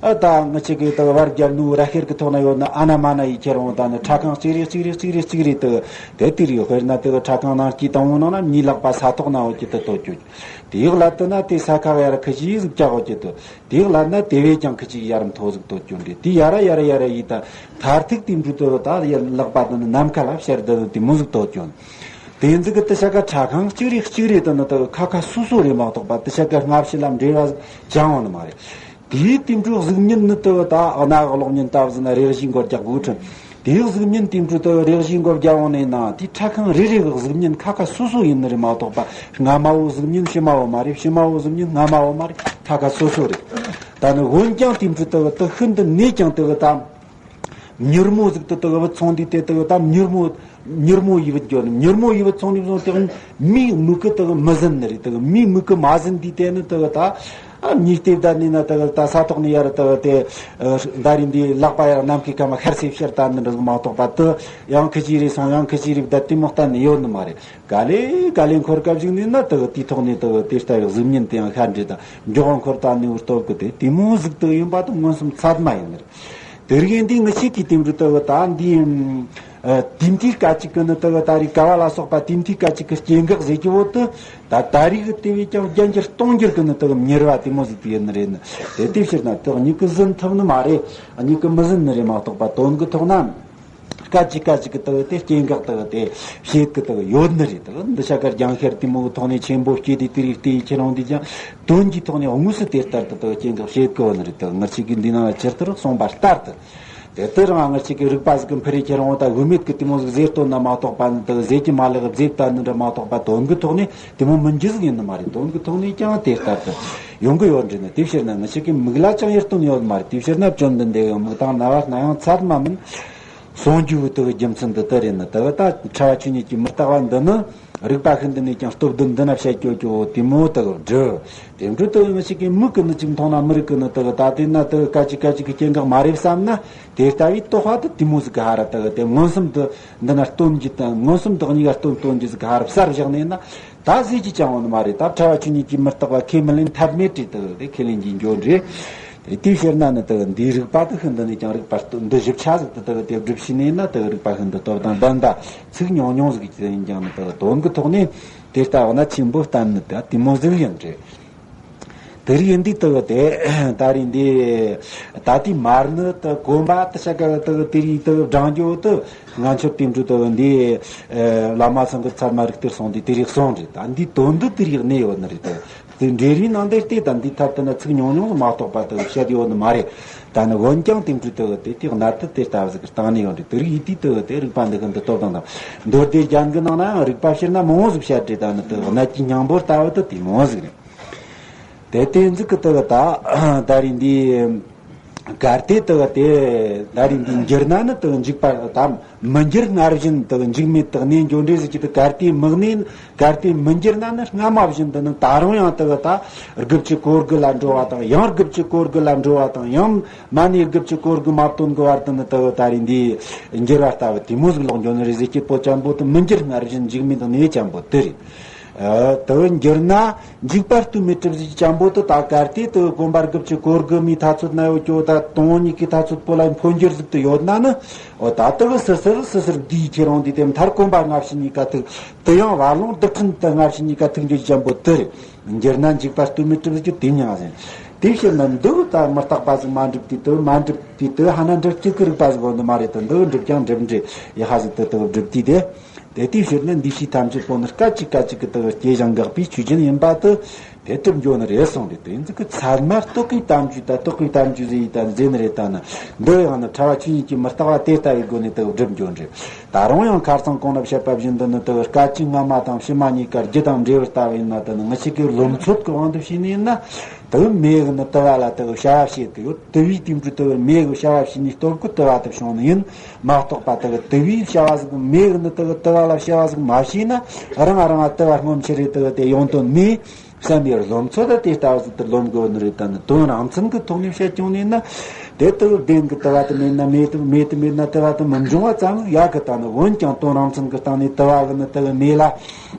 ཨ་ད་ང་ཆེ་གི་ད་བར་རྒྱབ་ནུ་ར་ཤེར་གི་ཐོག་ན་ཡོད་ན། ཨ་ན་མ་ན་ཡི་ཁྱེར་འོང་། ད་ནི་ཁྲ་ཁང་གཅིག་རེ་གཅིག་རེ་གཅིག་རེ་གཅིག་རེ་དུ་དེ་དེ་རེད། དཔེར་ན་དེ་གི་ཁྲ་ཁང་ནང་སྐྱིད་དང་འོང་ན་མྱི་ལག་པ་ས་ཐོག་ན་འོ་ཀྱི་དུ་ཐོ་ཀྱོ། དེ་ཡག་ལ་དུ་ན་དེ་ས་ཁ་ཡར་ཁི་ཞིག་ཟིག་ཀྱག་འོ་ཀྱི་དུ། དེ་ཡག་ལ་ན་དེ་བས་ཀྱང་ཁི་ཞིག་ཡར་མཐོ་ཟིག་ཐོ་ཀྱོ་འདི། དེ་ཡར་ཡར་ཡར་ཡི་ད་མཐར་ཐུག་དེ་འབྲུ་དུ་ད་ཡར་ལག་པ་དུ་ནི་ནམ་མཁའ་ལ་ཕྱར་དུ་དེ་མོ་ཟིག་ཐོ་ཀྱོ། དེ་ཟིག་གི་དུ་ཤ་ཀ་ཁྲ་ཁང་གཅིག་རེ་གཅིག་རེ་དུ་ནི་དུ་ཁ་ཁ་སོ་སོ་རེ་མ་གཏོགས་པ་དུ་ཤ་ཀ་སྔ་ཕྱི་ལ་འབྲེལ་བ་ཅང་ཡོད་ནི་མ་རེད། དེའི་དེ་འཕྲོ་གཟུགས་བརྙན་ནི་དུ་ད་གནའ་གློག་བརྙན་ལྟ་བུ་ཟིན་ན་རེག་བྱའི་མགོར་རྒྱག་དགོས་ཁྲིམས། དེའི་གཟུགས་བརྙན་དེ་འཕྲོ་དུ་རེག་བྱའི་མགོར་རྒྱག་འོང་ནས་ན། དེའི་ཁྲ་ཁང་རེ་རེ་གི་གཟུགས་བརྙན་ཁ་ཁ་སོ་སོ་ཡིན་ནི་རེད་མ་གཏོགས་པ། སྔ་མ་བོ་གཟུགས་བརྙན་ཕྱི་མ་བོ་མ་རེད། ཕྱི་མ་བོ་གཟུགས་བརྙན་སྔ་མ་བོ་མ་རེད། ཁ་ཁ་སོ་སོ་རེད། ད་ནི་འོན་ཀྱང་དེ་འཕྲོ་དུ་དུ་ཤིན་ཏུ་ནས་ཀྱང་དུ་ད། མྱུར་མོ་ཟིག་ཏུ་དུ་བུད་སོང་དུས་དེ་དུ་ད་མྱུར་མོ་མྱུར་མོ་ཡི་བུད་འགྱོ་ནི། མྱུར་མོ་ཡི་བུད་སོང་ནི་བཟུང་སྟེ་མིའི་མིག་གིས་དུ་མི་ཟིན་ནི་རེད། དུ་མིའི་མིག་གིས་མ་ཟིན་དུས་དེ་ནི་དུ་ད་ཨ་མྱི་ལྟེབ་ད་ནི་ན་དུ་ད་ས་ཐོག་ནས་ཡར་དུ་དེ་ད་རིང་འདི་ལག་པ་ཡར་ནམ་མཁའི་ཁ་མ་ཤར་སེ་ཤར་ད་ནི་འདྲ་མ་གཏོགས་པ། དུ་ཡང་ཁི་ཅི་རེ་སོང་ཡང་ཁི་ཅི་རེ་ད་དེ་མོ་གཏན་ནས་ཡོད་ནི་མ་རེད། ག་ལེ་ག་ལེ་འཁོར་སྐབས་ཤིག་ནས་ན་དུ་དེའི་ཐོག་ནས་དུ་དེ་ལྟ་བུའི་གཟུགས་བརྙན་དེ་ཡང་ཤར་འདྲེ་ད་མགྱོགས་འཁོར་ད་ནི་བུ་སྟོབས་གི་དེ་དེ་མོ་ཟིག་དུ་ཡིན་པ་དུ་མངོན་སུམ་ཚད་མ་ཡིན་ནི་རེད། དེ་རིགས་འདི་ངི་ཆེ་གི་དེ་འདྲ་ལྟ་བུ་ད་འདི་ཨ་དེ་མཐའི་སྐད་ཅིག་གི་ནི་ལྟ་བུ་ད་རེས་ཀ་བ་ལ་སོགས་པ་དེ་མཐའི་སྐད་ཅིག་གི་སྐྱེ་འགག་ཟེར་གྱི་བོ་དུ་ད་ད་རེས་གི་དེ་བས་ཀྱང་རྒྱ་འགྱུར་སྟོང་འགྱུར་གི་ནི་ལྟ་བུ་མྱུར་བ་དེ་མོ་ཟིག་དུ་ཡིན་ནི་རེད་ནི། དེ་དེ་ཕྱིར་ན་དུ་མྱིག་གིས་ཟིན་ཐུབ་ནི་མ་རེད། མྱིག་གིས་མི་ཟིན་ནི་རེད་མ་གཏོགས་པ། དོན་གི་ཐོག་ན་སྐད་ཅིག་སྐད་ཅིག་གི་ལྟ་བུ་དེ་སྐྱེ་འགག་ལྟ་བུ་དེ་བྱེད་གི་ལྟ་བུ་ཡོད་ནི་རེད། ལྟ་བུ་འདི་ཤ་ཀར་རྒྱང་ཤར་དེ་མོ་གི་ཐོག་ནས་ཆེན་པོ་སྐྱེ་དེ་དེ་རིགས་དེ་ཡི་ཁྱེད་རང་འདི་ཀྱང་དོན་གྱི་ཐོག་ནས་དངོས་སུ་དེ་ལྟར་དུ་ལྟ་བུ་སྐྱེ་འགག་བྱེད་གི་ཡོད་ནི་རེད། ལྟ་བུ་ང་ཅག་གིས་འདི་ནང་ལ་ཇི་ལྟར་གསུངས་པ་ལྟར་དུ། དེ་ལྟར་རང་ང་ཅག་གི་རིག་པ་ཟིག་གི་འཕེལ་རེ་ཁྱེད་རང་ད་དབུ་མེད་ཀྱི་དེ་མོ་ཟིག་ཟེར་སྟོན་ན་མ་གཏོགས་པ། ནི་ལྟ་བུ་ཟེར་གྱི་མ་ལེགས་ཟེར་ལྟ་ནི་འདྲ་མ་གཏོགས་པ། དོན་གྱི་ཐོག་ནས་དེ་མོ་མི་འགྱུར་ཟིག་ཡིན་ནི་མ་རེད། དོན་གྱི་ཐོག་ནས་ཀྱང་དེ་ལྟར་དུ་ཡོང་གི་ཡོད་འདྲ་ནི། དེ་ཕྱིར་ན་ང་ཅག་གི་མིག་ལ་ཅང་ཡིད་རྟོན་ཡོད་མ་རེད། དེ་ཕྱིར་ན་བཅོམ་ལྡན་འདས་ཀྱི་མིག་དང་རྣ་བ་སྣ་ཡང་ཚད་མ་མིན། གསུང་རྒྱུ་དེ་གི་རྒྱུ་མཚན་འདི་ལྟར་རེད་ནི། དེ་གི་ད་ཕྲ་བ་ཆོས་ཉིད་ཀྱི་མི་རྟག་པ་འདི་ནི་རིགས་པ་ཤིན་ཏུ་ནས་ཀྱང་སྟོབས་ལྡན་འདི་ན་བཤད་རྒྱུ་ཅོ་དེ་མོ་དེ་གི་འདྲི། དེ་འདྲ་དེ་གི་ང་ཅག་གི་མིག་གིས་ནི་ཅིག་མཐོང་ན་མི་རིག་གི་ནི། དེ་གི་ད་དེ་ན་དེ་གི་སྐད་ཅིག་སྐད་ཅིག་གི་སྐྱེ་འགག་མ་རེད་བསམ་ན། དེ་ལྟ་བུའི་རྟོག་པ་དེ་དེ་མོ་ཟིག་ག་ར་དེ་གི་དེ་མངོན་སུམ་དུ་འདི་ན་སྟོན་རྒྱུ་དང་མངོན་སུམ་དུ་གཉིས་ཀ་སྟོན་སྟོན་རྒྱུ་ཟིག་ག་ར་གསར་བཞག་ནས་ན། ད་ཟེར་གྱི་ཅང་ཡོད་ནི་མ་རེད། ད་ཕྲ་བ་ཆོས་ཉིད་ཀྱི་མི་རྟག་པ་ཁས་མི་ལེན་ཐབས་མེད་དེ་དེ་གི་དེ་ཁས་ལེན་གྱི་འགྱོ་འདྲ། དེ་དེའི་ཕྱིར་ན་ནི་དེ་འདིའི་རིགས་པ་དེ་ཤིན་ཏུ་ནས་ཀྱང་རིགས་པ་སྟོ་འདི་ཞིབ་ཆ་ཟིག་ཏུ་དེ་དེ་སྒྲུབ་ཤེས་ནས་ན། དེ་རིགས་པ་ཤིན་ཏུ་སྟོབས་དང་ལྡན་ད་ཚིག་ཉུང་ཉུང་ཟིག་ཡིན་ཀྱང་ནི་དེ་དོན་གྱི་ཐོག་ནས་དེ་ལྟ་བ་ན་ཆེན་པོ་བསྟན་ནི་དེ་དེ་མོ་ཟིག་ཡིན་རེད། དེ་རིགས་འདི་དེ་དེ་ད་རེས་འདི་ད་ལྟའི་མར་ནི་དེ་གོམ་པ་དེ་ཤ་ཀ་དེ་དེ་རིགས་དེ་བགྲང་རྒྱུ་དེ་ང་ཚོ་དེ་འདྲ་དེ་འདི་བླ་མ་ཚང་གི་ཚད་མ་རིགས་གཏེར་སོང་དེ་དེ་རིགས་སོང་རེད། ད་འདི་དོན་འདི་དེ་རིགས་གནས་ཡོད་ནི་རེད་དེ། འབྲེལ་བའི་ནང་དེ་ལྟས་དང་འདིའི་ཐད་དུ་ན་ཚིག་ཉུང་ཉུང་མ་གཏོགས་པ་དུ་བཤད་ཡོད་ནི་མ་རེད། ད་ནི་འོན་ཀྱང་དེ་འདྲ་དུ་དེ་དེ་གནད་དུ་དེ་ལྟ་བུ་ཟིག་གི་སྟེང་ནས་ཡོང་དུས་དུ་རིགས་ཡིད་དུས་དུ་དེ་རིག་པ་འདི་གི་འདི་སྟོབས་དང་དང་། མདོ་སྡེ་རྒྱན་གྱི་ནང་ན་ཡང་རིག་པ་ཕྱིར་ན་མང་བོ་ཟིག་བཤད་དེ་ད་ནི་དུ་གནད་ཀྱི་སྙིང་པོ་ལྟ་བུ་དུ་དེ་མང་བོ་ཟིག་རེད། དེ་དེ་ཟིག་གི་དུ་ད་ད་རིང་འདི། གལ་ཏེ་དུ་དེ་ད་རིང་འདི་འགྱུར་ན་ནི་དུ་འཇིག་པ་དང་མི་འགྱུར་སྔར་བཞིན་དུ་འཇིག་མེད་དུ་གནས་འགྱོ་འདྲེ་ཟིག་གི་དུ་གལ་ཏེ་མི་གནས། གལ་ཏེ་མི་འགྱུར་ན་ནི་སྔ་མ་བཞིན་དུ་ནི་ད་རུང་ཡང་དུ་ད་དགུ་བཅུ་གོ་དགུ་ལ་འགྲོ་བ་དང་ཡང་དགུ་བཅུ་གོ་དགུ་ལ་འགྲོ་བ་དང་ཡང་མ་ནས་དགུ་བཅུ་གོ་དགུ་མ་བཏོན་གི་བར་དུ་ནི་དུ་ད་རིང་འདི་འགྱུར་བ་ལྟ་བུ་དེ་མོ་ཟིག་ལོག་འགྱོ་ནི་རེད་ཟེར་སྐྱིད་པོ་ཅན་པོ་དུ་མི་འགྱུར་སྔར་བཞིན་འཇིག་མེད་དུ་གནས་ཅན་པོ་དེ་རེད། ཨ། དུ་འགྱུར་ན་འཇིག་པ་ལྟོས་མེད་གྲུབ་ཟིག་ཅན་པོ་དུ་ད་གལ་ཏེ་དུ་གོམ་པ་དགུ་བཅུ་གོ་དགུ་མའི་ཐ་ཚོད་ན་ཡོད་ཀྱོ་ད་དོན་གཉིས་ཀྱི་ཐ་ཚོད་པོ་ལ་འཕོ་འགྱུར་ཟིག་ཏུ་ཡོད་ན་ནི། འོ་ད་དུ་སི་སིར་སི་སིར་འདིའི་ཁྱེད་རང་འདི་དེ་མཐར་གོམ་པ་སྔ་ཕྱི་གཉིས་ཀ་ཐུག་དུ་ཡང་བར་ལོང་དུ་ཕྲིན་དུ་སྔ་ཕྱི་གཉིས་ཀ་ཐུག་འགྱུར་ཅན་པོ་དུ་རེད། འགྱུར་ན་འཇིག་པ་ལྟོས་མེད་གྲུབ་ཟིག་གི་དེ་མྱང་ཟིན། དེ་ཕྱིར་ན་འདི་ད་མི་རྟག་པ་ཟིག་མ་འགྲུབ་དུས་དུ་མ་འགྲུབ་དུས་དུ་ཧ་ན་འགྲུབ་ཀྱི་ཀི་རིག་པ་ཟིག་འོ་འདི་མ་རེད་དུ་འདི་འགྲུབ་ཀྱང་འགྲུབ་འདྲེ་ཡི་ཧ་ཟིག་དུ་དུ་འགྲུབ་དུས་དེ། དེ་དུས་ཕྱིར་ནི་འདི་ཕྱིའི་ཐམས་ཅད་པོ་ནི་སྐད་ཅིག་སྐད་ཅིག་གི་དུ་སྐྱེ་ཞིང་འགག་པའི་ཆོས་ཅན་ཡིན་པ་དུ་དེ་གྲུབ་འགྱོ་ནི་རེད་གསུངས་ཏེ། དེ་ཚིག་གི་ཚད་མ་རྟོག་གེའི་གཏམ་རྒྱུད་དང་རྟོག་པའི་གཏམ་རྒྱུད་ཟེར་ཡི་དང་ཟེར་ནི་རེད། ད་ནི་འདི་ཡང་ནི་ཕྲ་བ་ཆོས་ཉིད་ཀྱི་མི་རྟག་པ་དེ་ལྟ་བུའི་སྒོ་ནས་དུ་སྒྲུབ་འགྱོ་ནི་རེད། ད་རུང་ཡང་ཁ་སང་གོང་ན་བཤད་པ་བཞིན་དུ་ནི་དུ་སྐད་ཅིག་སྔ་མ་དང་ཕྱི་མ་གཉིས་ཀ་རྒྱུ་དང་འབྲས་བུ་ལྟ་བུ་ཡིན་ན་དུ་ནི་ངི་ཞིག་གི་བློ་མཚོད་ཀྱི་དབང་དུ་བྱས་ནས་ཡིན་ན། དུ་མེ་གི་ནི་དུ་བ་ལ་དུ་བྱ་བ་བྱེད་ཀྱི་ཡོད། དུ་བའི་དུས་འགྲོ་དུ་མེ་གི་བྱ་བ་བྱས་ནས་སྟོབས་ཀྱི་དུ་བ་དུ་བྱུང་ནི་ཡིན། མ་གཏོགས་པ་དུ་གི་དུ་བའི་བྱ་བ་ཟིག་མེ་གི་ནི་དུ་གི་དུ་བ་ལ་བྱ་བ་ཟིག་མ་བྱས་ན་རང་རང་དུ་བ་སྔོན་ཆད་རེད་དུ་གི་དེ་ཡོང་དོན་མེད་བསམ་པའི་རློམ་ཚོད་དུ་དེ་ལྟ་བུ་ཟིག་དུ་རློམ་དགོས་ནི་རེད། ད་ནི་དོན་རང་མཚན་གི་ཐོག་ནས་བཤད་ཀྱང་ནི་ན་དེ་དུ་བདེན་གི་དུ་བ་དུ་མེད་ན་མེད་དུ་མེད་དུ་མེད་ན་དུ་བ་དུ་མི་འབྱུང་བ་ཙམ་ཡག་གི། ད་ནི་འོན་ཀྱང་དོན་རང་མཚན་གི་སྟེང་ནས་དུ་བ་གི་ནི་དུ་གི་མེད་ལ།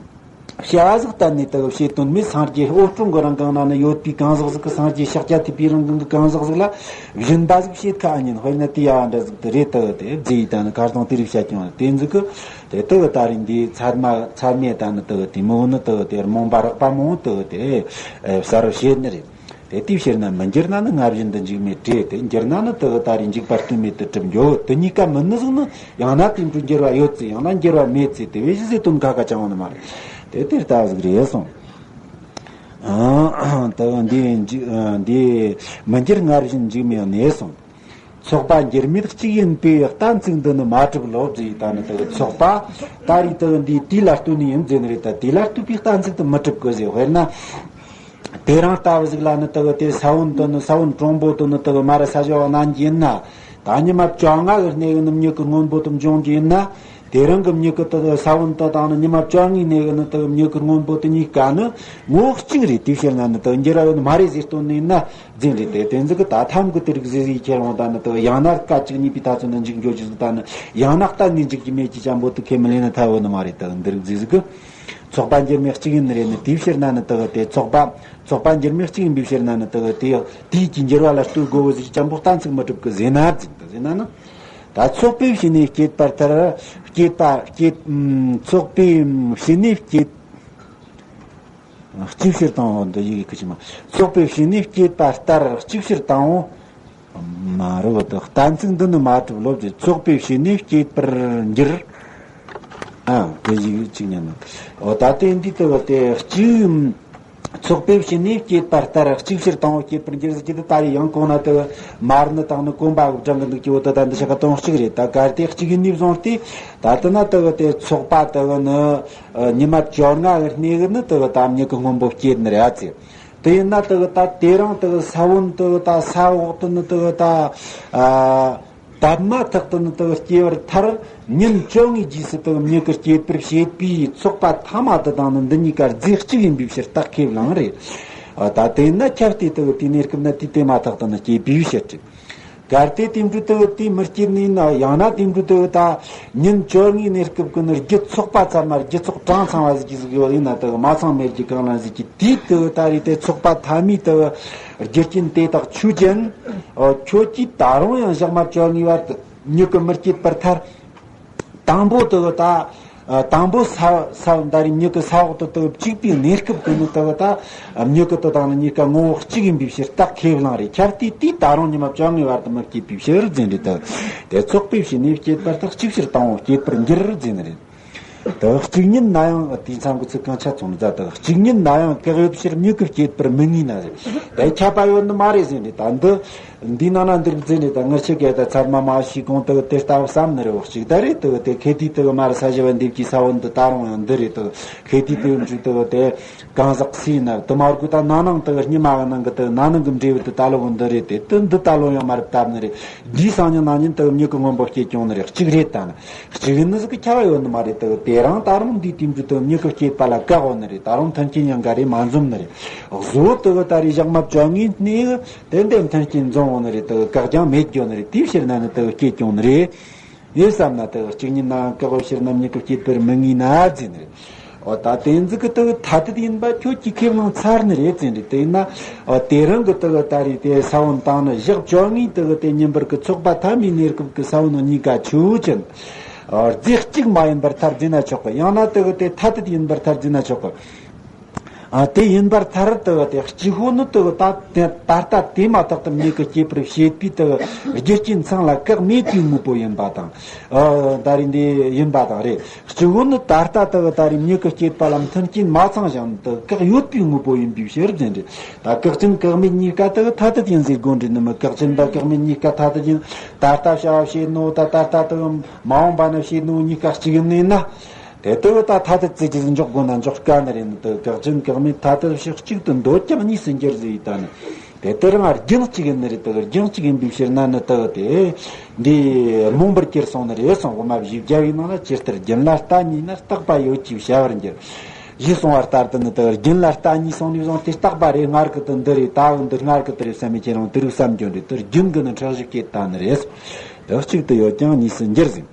བྱ་བ་ཟིག་གཏན་ནས་དག་བྱེད་དོན་མེད། སངས་རྒྱས་འོད་སྤྲོ་གི་རང་གང་ན་ནི་ཡོད་པའི་གང་ཟག་ཟིག་གི་སངས་རྒྱས་ཤཱཀྱ་ཐུབ་པའི་རང་གང་གི་གང་ཟག་ཟིག་ལ་སྦྱིན་པ་ཟིག་བྱེད་ཁ་ཨ་ཉིན་དཔེར་ན་དེ་ཡ་འདྲ་ཟིག་དེ་རེད་དག་དེ་རྫི་ཡི་དང་ནི་ཁར་སང་དེ་རིགས་བཤད་ཀྱང་དེ་ཟིག་གི་དེ་དག་ད་རིང་འདི་ཚར་མ་ཚར་མེད་ད་ནི་དག་དེ་མོ་ནི་དག་དེ་རྨོངས་པ་རགས་པ་མོ་དག་དེ་གསར་བཤད་ནི་རེད། དེ་དེའི་ཕྱིར་ན་མི་འགྱུར་ན་ནི་སྔར་བཞིན་དུ་འཇིག་མེད་དྲེད་དེ་འགྱུར་ན་ནི་དེ་གི་ད་རེས་འཇིག་པ་ལྟོས་མེད་དུ་གྲུབ་འགྱོ། དེ་གཉིས་ཀ་མི་ནི་ཟིག་ནི་ཡང་ན་དེ་འཕྲོ་འགྱུར་བ་ཡོད་ཚེ་ཡང་ན་འགྱུར་བ་མེད་ཚེ་དེ་བས་གཞི་ཟེར་དོན་ཁ་ཁ་ཅང་བ་ནི་མ་རེད། དེ་དེ་ལྟ་ཟིག་རེད་གསུངས། ཨང་། དེ་འདི་འཇིག་འདི་མི་འགྱུར་སྔར་བཞིན་འཇིག་མེད་གནས་གསུངས། ཚོགས་པ་འགྱུར་མེད་གཅིག་ཡིན་པས་གཏན་ཚིགས་འདི་ནི་མ་གྲུབ་ལོ་ཟེར། ད་ནི་དེ་ཚོགས་པ་ད་རེས་དེ་འདི་དུས་ལ་ལྟོས་ནི་ཡིན་ཟེར་ནི་རེད། ད་དུས་ལ་ལྟོས་པའི་གཏན་ཚིགས་དེ་མི་གྲུབ་གི་ཟེར། དཔེར་ན། དེ་རིང་ལྟ་བུ་ཟིག་ལ་ནི་དེ་གི་དེ་ས་བོན་དུ་ནི་ས་བོན་གྲུང་པོ་དུ་ནི་དེ་གི་མ་ར་ས་ཞོ་གནང་གི་ཡིན་ན། ད་ཉི་མ་བཅོ་ལྔ་གི་སྣེ་གི་ནི་མྱུ་གུ་སྔོན་པོ་དུ་འབྱུང་གི་ཡིན་ན། དེ་རིང་གི་མྱུ་གུ་དེ་ས་བོན་དུ་དང་ནི་ཉི་མ་བཅོ་ལྔའི་སྣེ་གི་ནི་དེ་གི་མྱུ་གུ་སྔོན་པོ་དུ་གཉིས་ཀ་ནི་ངོ་བོ་གཅིག་རེད། དེ་ཕྱིར་ན་ནི་དེ་འགྱུར་བ་ཡོད་ནི་མ་རེད་ཟེར་སྟོན་ནི་ཡིན་ན་རྫུན་རེད། དེ་དེ་ཟིག་གི་ད་ཐམ་གི་དེ་རིགས་ཟེར་ཟིག་ཁྱེར་འོང་ད་ནི་དེ་ཡང་ན་སྐད་ཅིག་གཉིས་པའི་ཐ་ཚོད་ནི་འཇིག་འགྱོ་རྒྱུ་ཟིག་ད་ནི་ཡང་ན་གཏན་ནས་འཇིག་རྒྱུ་མེད་ཀྱི་ཅན་པོ་དུ་ཁས་མི་ལེན་ན་ཐབས་ཡོད་ནི་མ་རེད། དེ་འདི་རིགས་ཟེར་ཟིག་གི། ཚོགས་པ་འགྱུར་མེད་གཅིག་ཡིན་ནི་རེད་ནི། དེའི་ཕྱིར་ན་ནི་དེ་གི་དེ་ཚོགས་པ་ཚོགས་པ་འགྱུར་མེད་གཅིག་ཡིན་པའི་ཕྱིར་ན་ནི་དེ་གི་དེ་དུས་ཀྱི་འགྱུར་བ་ལ་ལྟོས་དགོས་པོ་ཟིག་ཅན་པོ་གཏན་ཚིགས་མི་གྲུབ་གི་ཟེར་ན་ཟིག་དེ་ཟེར་ན་ནི། ད་ཚོགས་པའི་ཕྱི་ནས་བསྐྱེད་པ་ལྟར་བསྐྱེད་པ་བསྐྱེད་ཚོགས་པའི་ཕྱི་ནས་བསྐྱེད། གཅིག་ཕྱིར་དང་པོ་འདི་ཡི་གེ་ཆི་མ། ཚོགས་པའི་ཕྱི་ནས་བསྐྱེད་པ་ལྟར་གཅིག་ཕྱིར་དང་པོ། མ་རུ་བ་དང་གཏན་ཚིགས་འདི་ནི་མ་གྲུབ་ལོ་ཟེར། ཚོགས་པའི་ཕྱི་ནས་བསྐྱེད་པར་འགྱུར། ཨ་དེ་ཞིག་གཅིག་ཉན་ནོ། འོ་ད་དེ་འདི་ལྟ་བུ་དེ་གཅིག་ཚོགས་པའི་ཕྱི་ནས་བསྐྱེད་པ་ལྟར་གཅིག་ཕྱིར་དང་པོ་བསྐྱེད་པར་འགྱུར་ཟེར་གྱི་འདི་ད་རེས་ཡང་གོང་ན་དེ་མར་ནི་དང་ནི་གོམ་པ་སྦྲང་གི་འདུག་ཀྱི་འོ་ད་ད་འདི་ཤ་ཁ་དོན་གཅིག་རེད། ད་གལ་ཏེ་གཅིག་ཡིན་ནི་བཟུང་སྟེ་ད་ལྟ་ན་དེ་གི་དེ་ཚོགས་པ་དེ་གི་ནི་ཉི་མ་བཅོ་ལྔ་གི་སྣེ་གི་ནི་དེ་གི་ད་མྱུ་གུ་སྔོན་པོ་བསྐྱེད་ནི་རེད་ཨ་ཙི། དེ་ཡིན་ན་དེ་གི་ད་དེ་རིང་དེ་གི་ས་བོན་དེ་གི་ད་ས་འོག་ཏུ་ནི་དེ་གི་ད་ཨ་བཏབ་མ་ཐག་ཏུ་ནི་དེ་གི་སྐྱེ་བར་ཐལ། ཉིན་བཅོ་ལྔའི་རྗེས་སུ་དེ་གི་མྱུ་གུ་སྐྱེད་པར་བྱེད་པའི་ཚོགས་པ་ཐ་མ་དེ་དང་ནི་འདི་གཉིས་ཀ་རྫས་གཅིག་ཡིན་པའི་ཕྱིར་རྟགས་ཁས་བླངས་རེད། ཨ་ད་དེ་ཡིན་ན་ཁྱབ་སྟེ་དེ་གི་དེའི་གནས་སྐབས་ན་དུས་དེ་མ་ཐག་ཏུ་ནི་སྐྱེས་པའི་ཕྱིར་ཏེ། གལ་ཏེ་དེ་འདྲ་དེ་གི་དེ་མི་སྐྱེས་ནི་ཡིན་ན། ཡང་ན་དེ་འདྲ་དེ་གི་ད་ཉིན་བཅོ་ལྔའི་གནས་སྐབས་ཀྱི་ནི་རྒྱུ་ཚོགས་པ་ཚང་མ་རྒྱུ་ཚོགས་གྲངས་ཚང་བ་ཟིག་གི་ཟིག་ཡོད་ཡིན་ན། དེ་གི་མ་ཚང་མེད་རྒྱུ་གང་ལ་ཟིག་གི་དུས་དེ་གི་ད་རེད་དེ་ཚོགས་པ་ཐ་མའི་དེ་གི་རྒྱུ་རྐྱེན་དེ་དག་ཆོས་ཅན། ཨོ་ཁྱོད་ཀྱིས་ད་རུང་ཡང་ཞག་མ་བཅོ་ལྔའི་བར་དུ་མྱུ་གུ་མི་སྐྱེད་པར་ཐལ། དང་པོ་དེ་གི་ད་དང་པོ་ས་ས་ད་རེས་མྱུ་གུ་ས་འོག་ཏུ་དེ་གི་བཅུག་པའི་གནས་སྐབས་ཀྱི་ནི་དེ་གི་ད་མྱུ་གུ་དེ་དང་ནི་གཉིས་ཀ་ངོ་བོ་གཅིག་ཡིན་པའི་ཕྱིར་རྟགས་ཁས་བླངས་རེད། ཁྱབ་སྟེ་དེས་ད་རུང་ཉི་མ་བཅོ་ལྔའི་བར་དུ་མི་སྐྱེད་པའི་ཕྱིར་རྫུན་རེད་དེ། དེ་ཚོགས་པའི་ཕྱི་ནས་བསྐྱེད་པ་ལྟར་གཅིག་ཕྱིར་དང་པོ་བསྐྱེད་པར་འགྱུར་རྫུན་རེད། དེ་གཅིག་ཉིད་ན་ཡང་དེའི་མཚམས་ཀྱི་ཚིག་གང་ཆ་ཚང་མཛད་དེ། གཅིག་ཉིད་ན་ཡང་བཀག་ཡོད་ཕྱིར་མྱུ་གུ་སྐྱེད་པར་མི་ངེས་ན་རེད། དེ་ཁྱབ་པ་ཡོད་ནི་མ་རེད་ཟེར་ནས། ད་འདི་འདི་ནང་ན་འདིར་ཟེར་ནས། ད་ངར་ཆེ་གེ་ད་ཚར་མ་མ་ཤི་གོང་དེ་དེ་ལྟ་བུ་བསམ་ནི་རེད། འོ་གཅིག་ད་རེད། དེ་དེ་ཁེ་དུས་དེ་མར་ས་ཞི་བ་འདེབས་ཀྱི་ས་བོན་འདི་ད་རུང་ཡང་འདི་རེད། དེ་ཁེ་དུས་དེ་འཇུག་དེ་དེ་གང་ཟག་སུ་ཡིན་ན་དུ་མ་རྒོད། ད་ན་ནིང་དེ་སྙི་མ་གི་ནང་གི་དེ་ན་ནིང་གི་འབྲས་བུ་དེ་ད་ལོ་གི་འདི་རེད། དེ་དེ་འདི་ད་ལོ་ཡང་མར་བཏབ་ནི་རེད། འདིའི་སང་ཉིན་གནངས་ཉིན་དེ་མྱུ་གུ་སྔོན་པོ་སྐྱེས་ཀྱང་ནི་རེད། གཅིག་རེད། ད་ནི་གཅིག་ཡིན་ནི་ཟིག་གི་ཁྱབ་པ་ཡོད་ནི་མ་རེད། དེ་དེ་རིང་ད་རུང་འདིའི་དུས་འགྲོ་དེ་མྱུ་གུ་སྐྱེད་པ་ལ་བཀག་འོང་ནི་རེད། ད་རུང་མཐུན་རྐྱེན་ཡང་འགའ་རེ་མ་འཛོམས་ནི་རེད། གཟོད་དེ་གི་ད་རེས་ཞག་མ་བཅོ་ལྔའི་གནས་གི་དེ་འདྲའི་མཐུན་རྐྱེན་འཛོམས་འོང་ནི་རེད། དེ་གི་བཀག་ཀྱང་མེད་འགྱོ་ནི་རེད། དེའི་ཕྱིར་ན་ནི་དེ་གི་སྐྱེས་ཀྱང་ནི་རེད། ཡིན་བསམ་ན་དེ་གཅིག་ཉིད་ནའང་བཀག་པའི་ཕྱིར་ན་མྱུ་གུ་སྐྱེད་པར་མི་ངེས་ན་ཟེར་ནི་རེད། འོ་ད་དེ་ཟིག་གི་དེ་ཐ་དད་ཡིན་པ་ཁྱོད་ཀྱིས་ཁས་བླངས་ཚར་ནི་རེད་ཟེར་ནི་རེད། དེ་ཡིན་ན་འོ་དེ་རིང་གི་དེ་ད་རེས་དེ་ས་བོན་བཏང་ནི་ཞག་བཅོ་ལྔའི་དེ་དེ་ཉིན་པར་གི་ཚོགས་པ་ཐ་མའི་གནས་སྐབས་ཀྱི་ས་བོན་གཉིས་ཀ་ཆུ་ཅན། འོ་རྫས་གཅིག་མ་ཡིན་པར་ཐལ་ཟེར་ན་ཆོག་གི། ཡང་ན་དེ་དེ་ཐ་དད་ཡིན་པར་ཐལ་ཟེར་ན་ཆོག་གི། ཨ། དེ་ཡིན་པར་ཐལ། དེ་དེ་གཅིག་པོ་ནི་དེ་ད་དེ་ད་ལྟ་དེ་མ་ཐག་ཏུ་མྱུ་གུ་སྐྱེད་པར་བྱེད་པའི་དེ་རྒྱུ་རྐྱེན་ཚང་ལ་བཀག་མེད་པའི་དངོས་པོ་ཡིན་པ་དང་། ཨ། ད་རེས་འདི་ཡིན་པ་དང་རེད། གཅིག་པོ་ནི་ད་ལྟ་དེ་ད་རེས་མྱུ་གུ་སྐྱེད་པ་ལ་མཐུན་རྐྱེན་མ་ཚང་ཞིང་དེ་བཀག་ཡོད་པའི་དངོས་པོ་ཡིན་པའི་ཕྱིར་ཟེར་ནི་རེད། ད་བཀག་ཅན་བཀག་མེད་གཉིས་ཀ་དེ་ཐ་དད་ཡིན་ཟེར་དགོས་ནི་རེད་ནི་མིན། བཀག་ཅན་དང་བཀག་མེད་གཉིས་ཀ་ཐ་དད་ཡིན། ད་ལྟ་བྱ་བ་བྱེད་ནོ་ད་ད་ལྟ་དེ་མ་འོངས་པ་ན་བྱེད་ནོ་གཉིས་ཀ་གཅིག་ཡིན་ནི་ན། དེ་ལྟ་བུ་ད་ཐ་དད་ཟེར་གྱི་འཇོག་དགོས་ན་འཇོག་དཀའ་ནི་རེད་ནི། དེ་བཀག་ཅན་བཀག་མེད་ཐ་དད་ཕྱོགས་གཅིག་ཏུ་འདོད་ཀྱང་གཉིས་སུ་འགྱུར་ཟེར་ཡི་ད་ནི། དེ་ལྟར་ང་རྒྱུན་གཅིག་ཡིན་ནི་རེད། དེ་རྒྱུན་གཅིག་ཡིན་པའི་ཕྱིར་ན་ནི་དེ་དེ་འདི་རྨོངས་པར་གྱུར་སོང་ནི་རེད་གསུངས། དབུ་མ་བཞི་བརྒྱ་པའི་ནང་ལ་ཇི་ལྟར་རྒྱུན་ལ་ལྟ་གཉིས་ན་རྟག་པ་ཡོད་ཅེས་བྱ་བར་འགྱུར། ཞེས་གསུངས་པ་ལྟར་དུ་ནི་དེ་རྒྱུན་ལ་ལྟ་གཉིས་སོང་ནས་བཟུང་སྟེ་རྟག་པ་རེད། སྔར་གི་དེ་འདི་རེད། ད་གི་འདི་སྔར་གི་དེ་རེད་བསམ་མི་ཁྱེད་རང་དེ་རིགས་བསམ་རྒྱུ་འདྲ། དེ་རྒྱུན་གྱི་ནི་འཁྲུལ་གཞི་སྐྱེད་ད་ནི་རེད། དེ་གཅིག་ཏུ་ཡོད་ཀྱང་གཉིས་སུ་འགྱུར་ཟེར།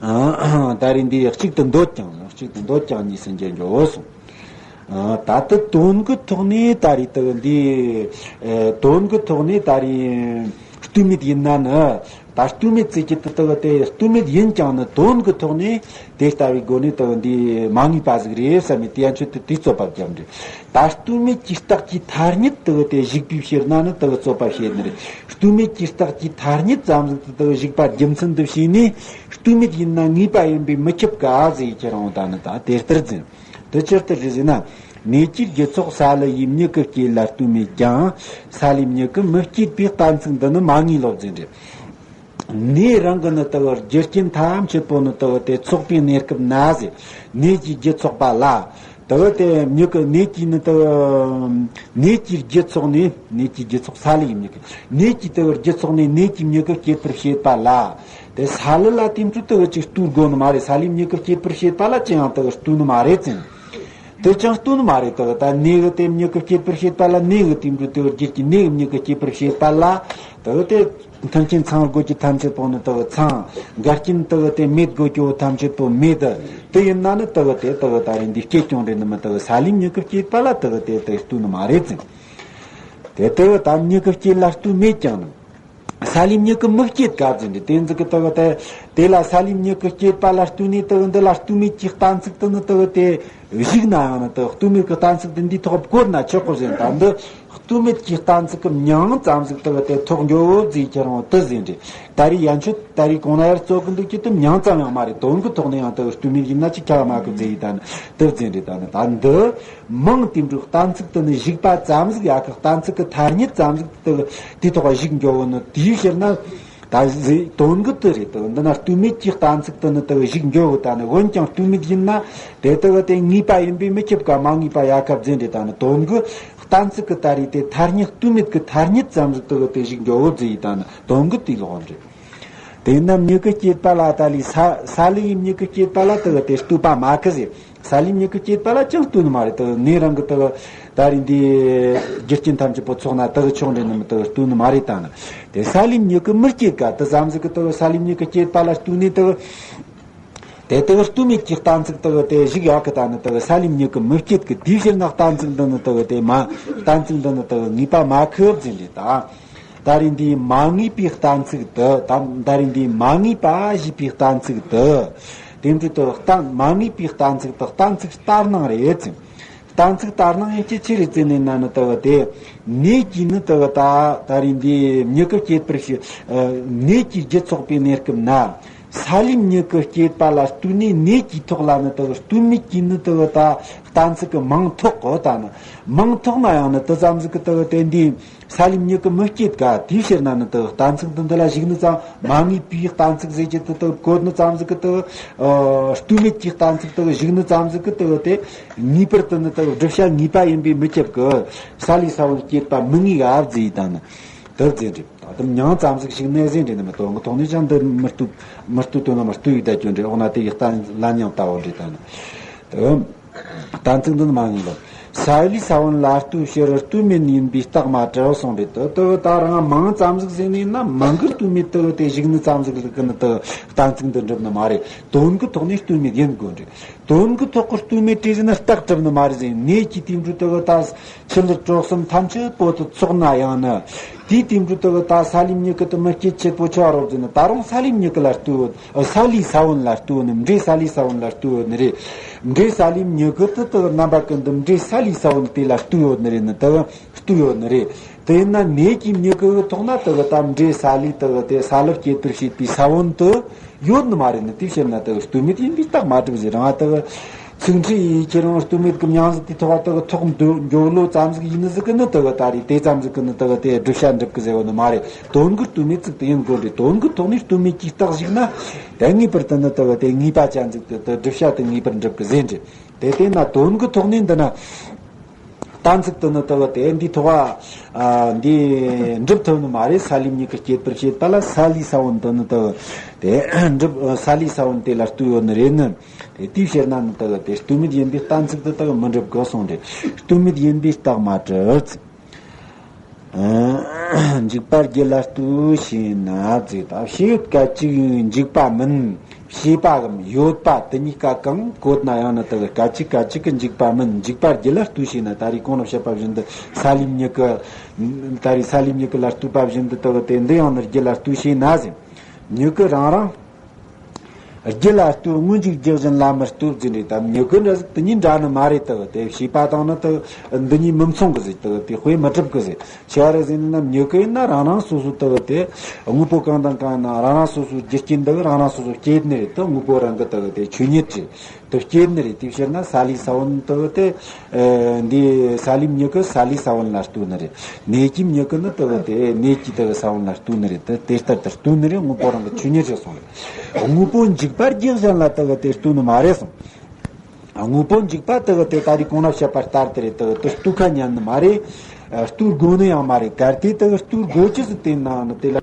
ཨ། ད་རེས་འདི་གཅིག་ཏུ་འདོད་ཀྱང་། གཅིག་ཏུ་འདོད་ཀྱང་གཉིས་སུ་འགྱུར་འགྱོ་གསུངས། ཨ། ད་ལྟ་དོན་གྱི་ཐོག་ནས་ད་རེས་དེ་འདི། ཨེ། དོན་གྱི་ཐོག་ནས་ད་རེས་ལྟོས་མེད་ཡིན་ན་ནི། ད་ལྟོས་མེད་ཟེར་གྱི་དེ་དེ་དེ་ལྟོས་མེད་ཡིན་ཀྱང་ནི་དོན་གྱི་ཐོག་ནས་དེ་ལྟ་བུའི་སྒོ་ནས་དེ་འདི་མ་ངེས་པ་ཟིག་རེད་བསམ་ནས་དེ་ཡན་ཆོད་དུ་དེ་རྩོད་པ་བརྒྱབ་འདྲ། ད་ལྟོས་མེད་ཀྱི་རྟགས་ཀྱི་ཐ་སྙད་དེ་དེ་གཞིག་པའི་ཕྱིར་ན་ནི་དེ་རྩོད་པ་བྱེད་ནི་རེད། ལྟོས་མེད་ཀྱི་རྟགས་ཀྱི་ཐ་སྙད་ཙམ་ཟིག་དེ་དེ་གཞིག་པ་རྒྱུ་མཚན་དུ་བྱས་ནས། ལྟོས་མེད་ཡིན་ན་ངེས་པ་ཡིན་པས་མི་ཁྱབ་ག་ཟེར་ཁྱེད་རང་ད་ནི་ད་དེ་ལྟར་འཛིན། དེ་ཇི་ལྟར་རེད་ཟེར་ན། གནས་ཀྱི་རྒྱུ་ཚོགས་སཱ་ལུ་ཡིས་མྱུ་གུ་སྐྱེད་ལ་ལྟོས་མེད་ཀྱང་། སཱ་ལུའི་མྱུ་གུ་མི་སྐྱེད་པའི་གཏན་ཚིགས་འདི་ནི་མ་ངེས་ལོ་ཟེར་འདྲ། གནས་རང་གི་ནི་དེ་རྒྱུ་རྐྱེན་ཐམས་ཅད་པོ་ནི་དེ་དེ་ཚོགས་པའི་གནས་སྐབས་ན་ཟེར། གནས་ཀྱི་རྒྱུ་ཚོགས་པ་ལ། དེ་དེ་མྱུ་གུ་གནས་ཀྱི་ནི་དེ། གནས་ཀྱི་རྒྱུ་ཚོགས་ནས། གནས་ཀྱི་རྒྱུ་ཚོགས་སཱ་ལུ་ཡིས་མྱུ་གུ། གནས་ཀྱི་དེ་རྒྱུ་ཚོགས་ནས་གནས་ཀྱི་མྱུ་གུ་སྐྱེད་པར་བྱེད་པ་ལ། དེ་སཱ་ལུ་ལ་དེ་འཕྲོ་དེ་ཅིག་ལྟོས་དགོས་ནི་མ་རེད། སཱ་ལུའི་མྱུ་གུ་སྐྱེད་པར་བྱེད་པ་ལ་ཅི་ཡང་དེ་ལྟོས་ནི་མ་རེད་ཟེར། དེ་ཅང་ལྟོས་ནི་མ་རེད། དེ་ད་གནས་གི་དེ་མྱུ་གུ་སྐྱེད་པར་བྱེད་པ་ལ། གནས་གི་དེ་འཕྲོ་དེ་རྒྱུ་གི་གནས་གི་མྱུ་གུ་སྐྱེད་པར་བྱེད་པ་ལ། དེ་དེ་མཐུན་རྐྱེན་ཚང་དགོས་ཀྱི་ཐམས་ཅད་པོ་ནི་དེ་ཚང་། འགལ་རྐྱེན་དེ་དེ་མེད་དགོས་ཀྱི་ཐམས་ཅད་པོ་མེད། དེ་ཡིན་ན་ནི་དེ་དེ་དེ་ད་རེས་འདི་སྐྱེད་ཀྱང་རེད་ནི་མིན། དེ་སཱ་ལུའི་མྱུ་གུ་སྐྱེད་པ་ལ་དེ་དེ་དེ་ལྟོས་ནི་མ་རེད་ཟེར། དེ་དེ་ད་མྱུ་གུ་སྐྱེད་ལ་ལྟོས་མེད་ཀྱང་ནི། སཱ་ལུའི་མྱུ་གུ་མི་སྐྱེད་ག་ཟེར་འདྲ། དེ་ཟིག་གི་དེ་གི་དེ་དེ་ལ་སཱ་ལུའི་མྱུ་གུ་སྐྱེད་པ་ལ་ལྟོས་ནས་དེ་གི་འདི་ལ་ལྟོས་མེད་ཀྱི་གཏན་ཚིགས་དེ་ནི་དེ་གི་དེ་གཞིག་ན་ཡང་ནི། དེ་ལྟོས་མེད་ཀྱི་གཏན་ཚིགས་དེ་འདིའི་ཐོག་བཀོད་ན་ཆོག་གོ་ཟེར། ད་འདི་ལྟོས་མེད་ཀྱི་གཏན་ཚིགས་ཀྱི་མྱིང་ཙམ་ཟིག་དེ་གི་དེ་ཐོགས་འགྱོ་ཟེར་ཁྱེད་རང་དེ་ཟེར་འདྲ། ད་རེས་ཡན་ཆོད་ད་རེས་གོང་ན་ཡར་རྩོད་གི་འདུག་ཀྱི་དེ་མྱིང་ཙམ་ཡང་མ་རེད། དོན་གྱི་ཐོག་ནས་ཡང་དེ་ལྟོས་མེད་ཡིན་ན་ཅིག་ཁྱབ་མ་གི་ཟེར་ཡི་ད་ནི་དེ་ཟེར་འདྲ། ད་ནི་ད་འདི། མིང་དེ་འདྲའི་གཏན་ཚིགས་དེ་ནི་གཞིག་པ་ཙམ་ཟིག་ཡ་གི། གཏན་ཚིགས་ཀྱི་ཐ་སྙད་ཙམ་ཟིག་དེ་དེའི་ཐོག་གཞིག་འགྱོ་གི་ནི། དེའི་ཕྱིར་ན་ད་ཟེར་དོན་གྱི་དེ་རེད། དེ་འདི་ན་ལྟོས་མེད་ཀྱི་གཏན་ཚིགས་དེ་ནི་དེ་གཞིག་འགྱོ་གི། ད་ནི་འོན་ཀྱང་ལྟོས་མེད་ཡིན་ན་དེ་དེ་གི་དེ་ངེས་པ་ཡིན་པས་མི་ཁྱབ་ག། མ་ངེས་པ་ཡ་གི་ཟེར་འདྲ། ད་ནི་དོན་གྱི་གཏན་ཚིགས་ཀྱི་ད་རེས་དེ་ཐ་སྙད། ལྟོས་མེད་ཀྱི་ཐ་སྙད་ཙམ་ཟིག་དེ་གི་དེ་གཞིག་འགྱོ་གི་ཟེར་ཡི། ད་ནི་དོན་གྱི་དེ་ལོག་འདྲ། དེས་ན་མྱུ་གུ་སྐྱེད་པ་ལ་ད་ལི་ས་སཱ་ལུ་ཡིས་མྱུ་གུ་སྐྱེད་པ་ལ་དེ་གི་དེ་ལྟོས་པ་མ་གི་ཟེར། སཱ་ལུའི་མྱུ་གུ་སྐྱེད་པ་ལ་ཅང་ལྟོས་ནི་མ་རེད། དེ་གནས་རང་གི་དེ་གི་ད་རེས་འདི་རྒྱུ་རྐྱེན་ཐམས་ཅད་པོ་ཚོགས་ན་དེ་གི་ཆོག་འདྲ་ནི་མིན། དེ་གི་ལྟོས་ནི་མ་རེད། ད་ནི་དེ་སཱ་ལུའི་མྱུ་གུ་མི་སྐྱེད་ག། དེ་ཙམ་ཟིག་གི་དེ་གི་སཱ་ལུའི་མྱུ་གུ་སྐྱེད་པ་ལ་ལྟོས་ནས་དེ་གི་དེ་དེ་གི་ལྟོས་མེད་ཀྱི་གཏན་ཚིགས་དེ་གི་དེ་གཞིག་ཡ་གི། ད་ནི་དེ་གི་སཱ་ལུའི་མྱུ་གུ་མི་སྐྱེད་གི། དེའི་ཕྱིར་ན་གཏན་ཚིགས་འདི་ནི་དེ་གི་དེ་མ། གཏན་ཚིགས་འདི་ནི་དེ་གི་ངེས་པ་མ་ཁུབ་ཟེར་འདྲ། ད། ད་རེས་འདིའི་མ་ངེས་པའི་གཏན་ཚིགས་དེ། ད་ད་རེས་འདིའི་མ་ངེས་པ་ཞེས་པའི་གཏན་ཚིགས་དེ། དེ་འདྲ་དེ་གཏན་མ་ངེས་པའི་གཏན་ཚིགས་དེ་གཏན་ཚིགས་ལྟར་སྣང་རེད་ཟེར། གཏན་ཚིགས་ལྟར་སྣང་ཡིན་གྱི་ཆི་རེད་ཟེར་ནས་ན་ནི་དེ་གི་དེ། གནས་ཀྱི་ནི་དེ་གི་ད་ད་རེས་འདིའི་མྱུ་གུ་སྐྱེད་པར་བྱེད། ཨ། གནས་ཀྱི་རྒྱུ་ཚོགས་པའི་གནས་སྐབས་ན། ས་ལུའི་མྱུ་གུ་སྐྱེས་པ་ལ་ལྟོས་ནས་ནད་ཀྱི་ཐོག་ལ་ནི་དེ་གི་ལྟོས་མེད་ཀྱི་ནི་དེ་གི་ད་གཏན་ཚིགས་གི་མིང་ཐོགས་གི། ད་ནི་མིང་ཐོགས་ན་ཡང་ནི་དེ་ཙམ་ཟིག་གི་དེ་གི་དེ་འདི་ས་ལུའི་མྱུ་གུ་མི་སྐྱེད་ག། དེའི་ཕྱིར་ན་ནི་དེ་གི་གཏན་ཚིགས་འདི་འདི་ལ་གཞིགས་ནི་ཙམ། མ་ངེས་པའི་གཏན་ཚིགས་ཟེར་གྱི་དེ་དེ་གི་བཀོད་ནི་ཙམ་ཟིག་གི་དེ་གི་ལྟོས་མེད་ཀྱི་གཏན་ཚིགས་དེ་གི་གཞིགས་ནི་ཙམ་ཟིག་གི་དེ་གི་དེ་ངེས་པར་དུ་ནི་དེ་གི་བསྒྲུབ་བྱ་ངེས་པ་ཡིན་པས་མི་ཁྱབ་གི། ས་ལུའི་ས་བོན་སྐྱེད་པ་མི་ངེས་ག་ཟེར་ཡི་ད་ནི། དེ་ཟེར་འདྲི། ད་དུང་མྱིང་ཙམ་ཟིག་ཞིག་ནས་ཟེར་འདྲི་ནི་མི། དོན་གི་ཐོག་ནས་ཀྱང་འདི་མི་ལྟོས། མི་ལྟོས་དོན་ལ་མི་ལྟོས་ཡི་ད་སྐྱོན་འདྲི། འོ་ན་དེ་ཡི་གཏན་ལ་མྱིང་ལྟ་བུ་འདྲི་ད་ནི། དེ་གཏན་ཚིགས་འདི་ནི་མ་ངེས་ལ། ས་ལུའི་ས་བོན་ལ་ལྟོས་ཕྱིར་ལྟོས་མེད་ཡིན་པའི་རྟགས་མ་གྲུབ་གསུངས་འདྲི། དེ་དེ་ད་རང་མིང་ཙམ་ཟིག་ཟེར་ནས་ན་མིང་གི་ལྟོས་མེད་དེ་དེ་གཞིགས་ནི་ཙམ་ཟིག་ལ་གི་ནི་དེ་གཏན་ཚིགས་འདི་འགྲུབ་ནི་མ་རེད། དོན་གི་ཐོག་ནས་ལྟོས་མེད་ཡིན་དགོས་འདྲི། དོན་གི་ཐོག་གི་ལྟོས་མེད་བྲིས་ཟིན་ན་རྟགས་གྲུབ་ནི་མ་རེད་ཟེར། ནད་ཀྱི་དེ་འདྲ་དེ་གི་ད་ཆུ་ལུད་དྲོག་གསུམ་ཐམས་ཅད་པོ་དེ་ཚོགས་ན་ཡང་ནི། དེའི་དེ་འདྲ་དེ་གི་ད་ས་ལུའི་མྱུ་གུ་དེ་མི་སྐྱེད་ཆེད་པོ་ཆོག་རོགས་ཟེར་ན། ད་རུང་ས་ལུའི་མྱུ་གུ་ལ་ལྟོས་ཡོད། ཨ། ས་ལུའི་ས་བོན་ལ་ལྟོས་ཡོད་ནི། འབྲས་ས་ལུའི་ས་བོན་ལ་ལྟོས་ཡོད་ནི་རེད། འབྲས་ས་ལུའི་མྱུ་གུ་དེ་དེ་གི་རྣམ་པ་ཀུན་ཏུ་འབྲས་ས་ལུའི་ས་བོན་དེ་ལ་ལྟོས་ཡོད་ནི་རེད་ནི། དེ་གི་ལྟོས་ཡོད་ནི་རེད། དེ་ཡིན་ན་ནད་ཀྱི་མྱུ་གུ་གི་ཐོག་ན་དེ་གི་ད་འབྲས་ས་ལུའི་དེ་གི་དེ་ས་ལུ་སྐྱེད་པར་བྱེད་པའི་ས་བོན་དེ་ཡོད་ནི་མ་རེད་ནི། དེའི་ཕྱིར་ན་དེ་གི་ལྟོས་མེད་ཡིན་པའི་རྟགས་མ་གྲུབ་ཟེར། རང་དེ་གི་ཚིག་འཁྲི་ཡིས་ཁྱེད་རང་ལྟོས་མེད་ཀྱི་མྱིང་ཟིག་དེའི་ཐོག་དེ་གི་ཐོགས་འགྱོ་ལོ་ཙམ་ཟིག་ཡིན་ནི་ཟིག་གི་ནི་དེ་གི་ད་རེས་དེ་ཙམ་ཟིག་གི་ནི་དེ་གི་དེ་བསྒྲུབ་བྱ་འགྲུབ་གི་ཟེར་བ་ནི་མ་རེད། དོན་གི་ལྟོས་མེད་ཅིག་དེ་ཡིན་དགོས་རེད། དོན་གི་ཐོག་ནས་ལྟོས་མེད་ཀྱི་རྟགས་ཞིག་ན་དེ་ངེས་པར་དུ་ནི་དེ་གི་དེ་ངེས་པ་ཅན་ཟིག་དེ་དེ་བསྒྲུབ་བྱ་དེ་ངེས་པར་འགྲུབ་གི་ཟེར་འདྲི། དེ་དེ་ན་དོན་གི་ཐོག་ནས་འདི་ན། གཏན་ཚིགས་དེ་ནི་དེ་གི་དེ་འདིའི་ཐོག་ཨ་འདི་འགྲུབ་ཐུབ་ནི་མ་རེད། ས་ལུའི་མྱུ་གུ་སྐྱེད་པར་བྱེད་པ་ལ་ས་ལུའི་ས་བོན་དེ་ནི་དེ་གི་དེ་འགྲུབ། ས་ལུའི་ས་བོན་དེ་ལ་ལྟོས་ཡོད་ནི་རེད་ནི། དེ་དེའི་ཕྱིར་ན་ནི་དེ་གི་དེ་ལྟོས་མེད་ཡིན་པའི་གཏན་ཚིགས་དེ་དེ་གི་མི་འགྲུབ་གི་གསུངས་ཏེ། ལྟོས་མེད་ཡིན་པའི་རྟགས་མ་གྲུབ། འཇུག་པ་རྒྱུད་ལ་ལྟོས་ཞེ་ན་ཟེར། ད་ཕྱི་ཡུལ་སྐད་ཅིག་འཇུག་པ་མིན། བྱས་པའམ་ཡོད་པ་དེ་གཉིས་ཀ་གང་བཀོད་ན་ཡང་ནི་དེ་གི་སྐད་ཅིག་སྐད་ཅིག་གི་འཇུག་པ་མིན། འཇུག་པ་རྒྱུད་ལ་ལྟོས་ཞེ་ན། ད་རེས་གོང་ལ་བཤད་པ་བཞིན་དུ་ས་ལུའི་མྱུ་གུ། ད་རེས་ས་ལུའི་མྱུ་གུ་ལ་ལྟོས་པ་བཞིན་དུ་དེ་གི་དེ་འདི་ཡང་ནི་རྒྱུད་ལ་ལྟོས་ཞེ་ན་ཟེར། མྱུ་གུ་རང་རང་རྒྱུད་ལ་ལྟོས། སྔོན་འཇུག་རྒྱུ་གཞན་ལ་མི་ལྟོས་ཟེར་རེད། ད་མྱུ་གུ་འདྲ་ཟིག་དེ་གཉིས་འདྲ་ནི་མ་རེད། དེ་གི་དེ་བྱས་པ་དང་ནི་དེ་གི་འདི་གཉིས་མི་མཚུངས་གི་ཟེར། དེ་གི་དེ་དཔེ་མི་གྲུབ་གི་ཟེར། ཆི་བ་རེད་ཟེར་ན་མྱུ་གུ་ཡིན་ན་རང་རང་སོ་སོ་དེ་གི་དེ་དངོས་པོ་གང་དང་གང་ན་རང་རང་སོ་སོའི་རྒྱུ་རྐྱེན་དེ་གི་རང་རང་སོ་སོ་སྐྱེད་ནི་རེད། དེ་དངོས་པོ་རང་གི་དེ་གི་དེ་ཆོས་ཉིད་རེད། དེ་སྐྱེད་ནི་རེད། དེའི་ཕྱིར་ན་ས་ལུའི་ས་བོན་དེ་གི་དེ་ཨ་འདི་ས་ལུའི་མྱུ་གུ་ས་ལུའི་ས་བོན་ལ་ལྟོས་ནི་རེད། ནད་ཀྱི་མྱུ་གུ་ནི་དེ་གི་དེ་ནད་ཀྱི་དེ་གི་ས་བོན་ལ་ལྟོས་ནི་རེད། དེ་དེ་ལྟར་དེ་ལྟོས་ནི་རེད། དངོས་པོ་རང་གི་ཆོས་ཉིད་རེད་གསུངས་རེད། དངོས་པོ་འཇུག་པ་རྒྱུ་གཞན་ལ་དེ་གི་དེ་ལྟོས་ནི་མ་རེད་གསུངས། དངོས་པོ་འཇུག་པ་དེ་གི་དེ་ད་རེས་གོང་ན་བཤད་པ་ལྟར་དེ་རེད། དེ་གི་དེ་ལྟོས་ཁ་ཉན་ནི་མ་རེད། ལྟོས་དགོས་ནི་ཡང་མ་རེད། གལ་ཏེ་དེ་གི་ལྟོས་དགོས་ཀྱི་ཟིག་དེ་ན་ནི་དེ་ལ།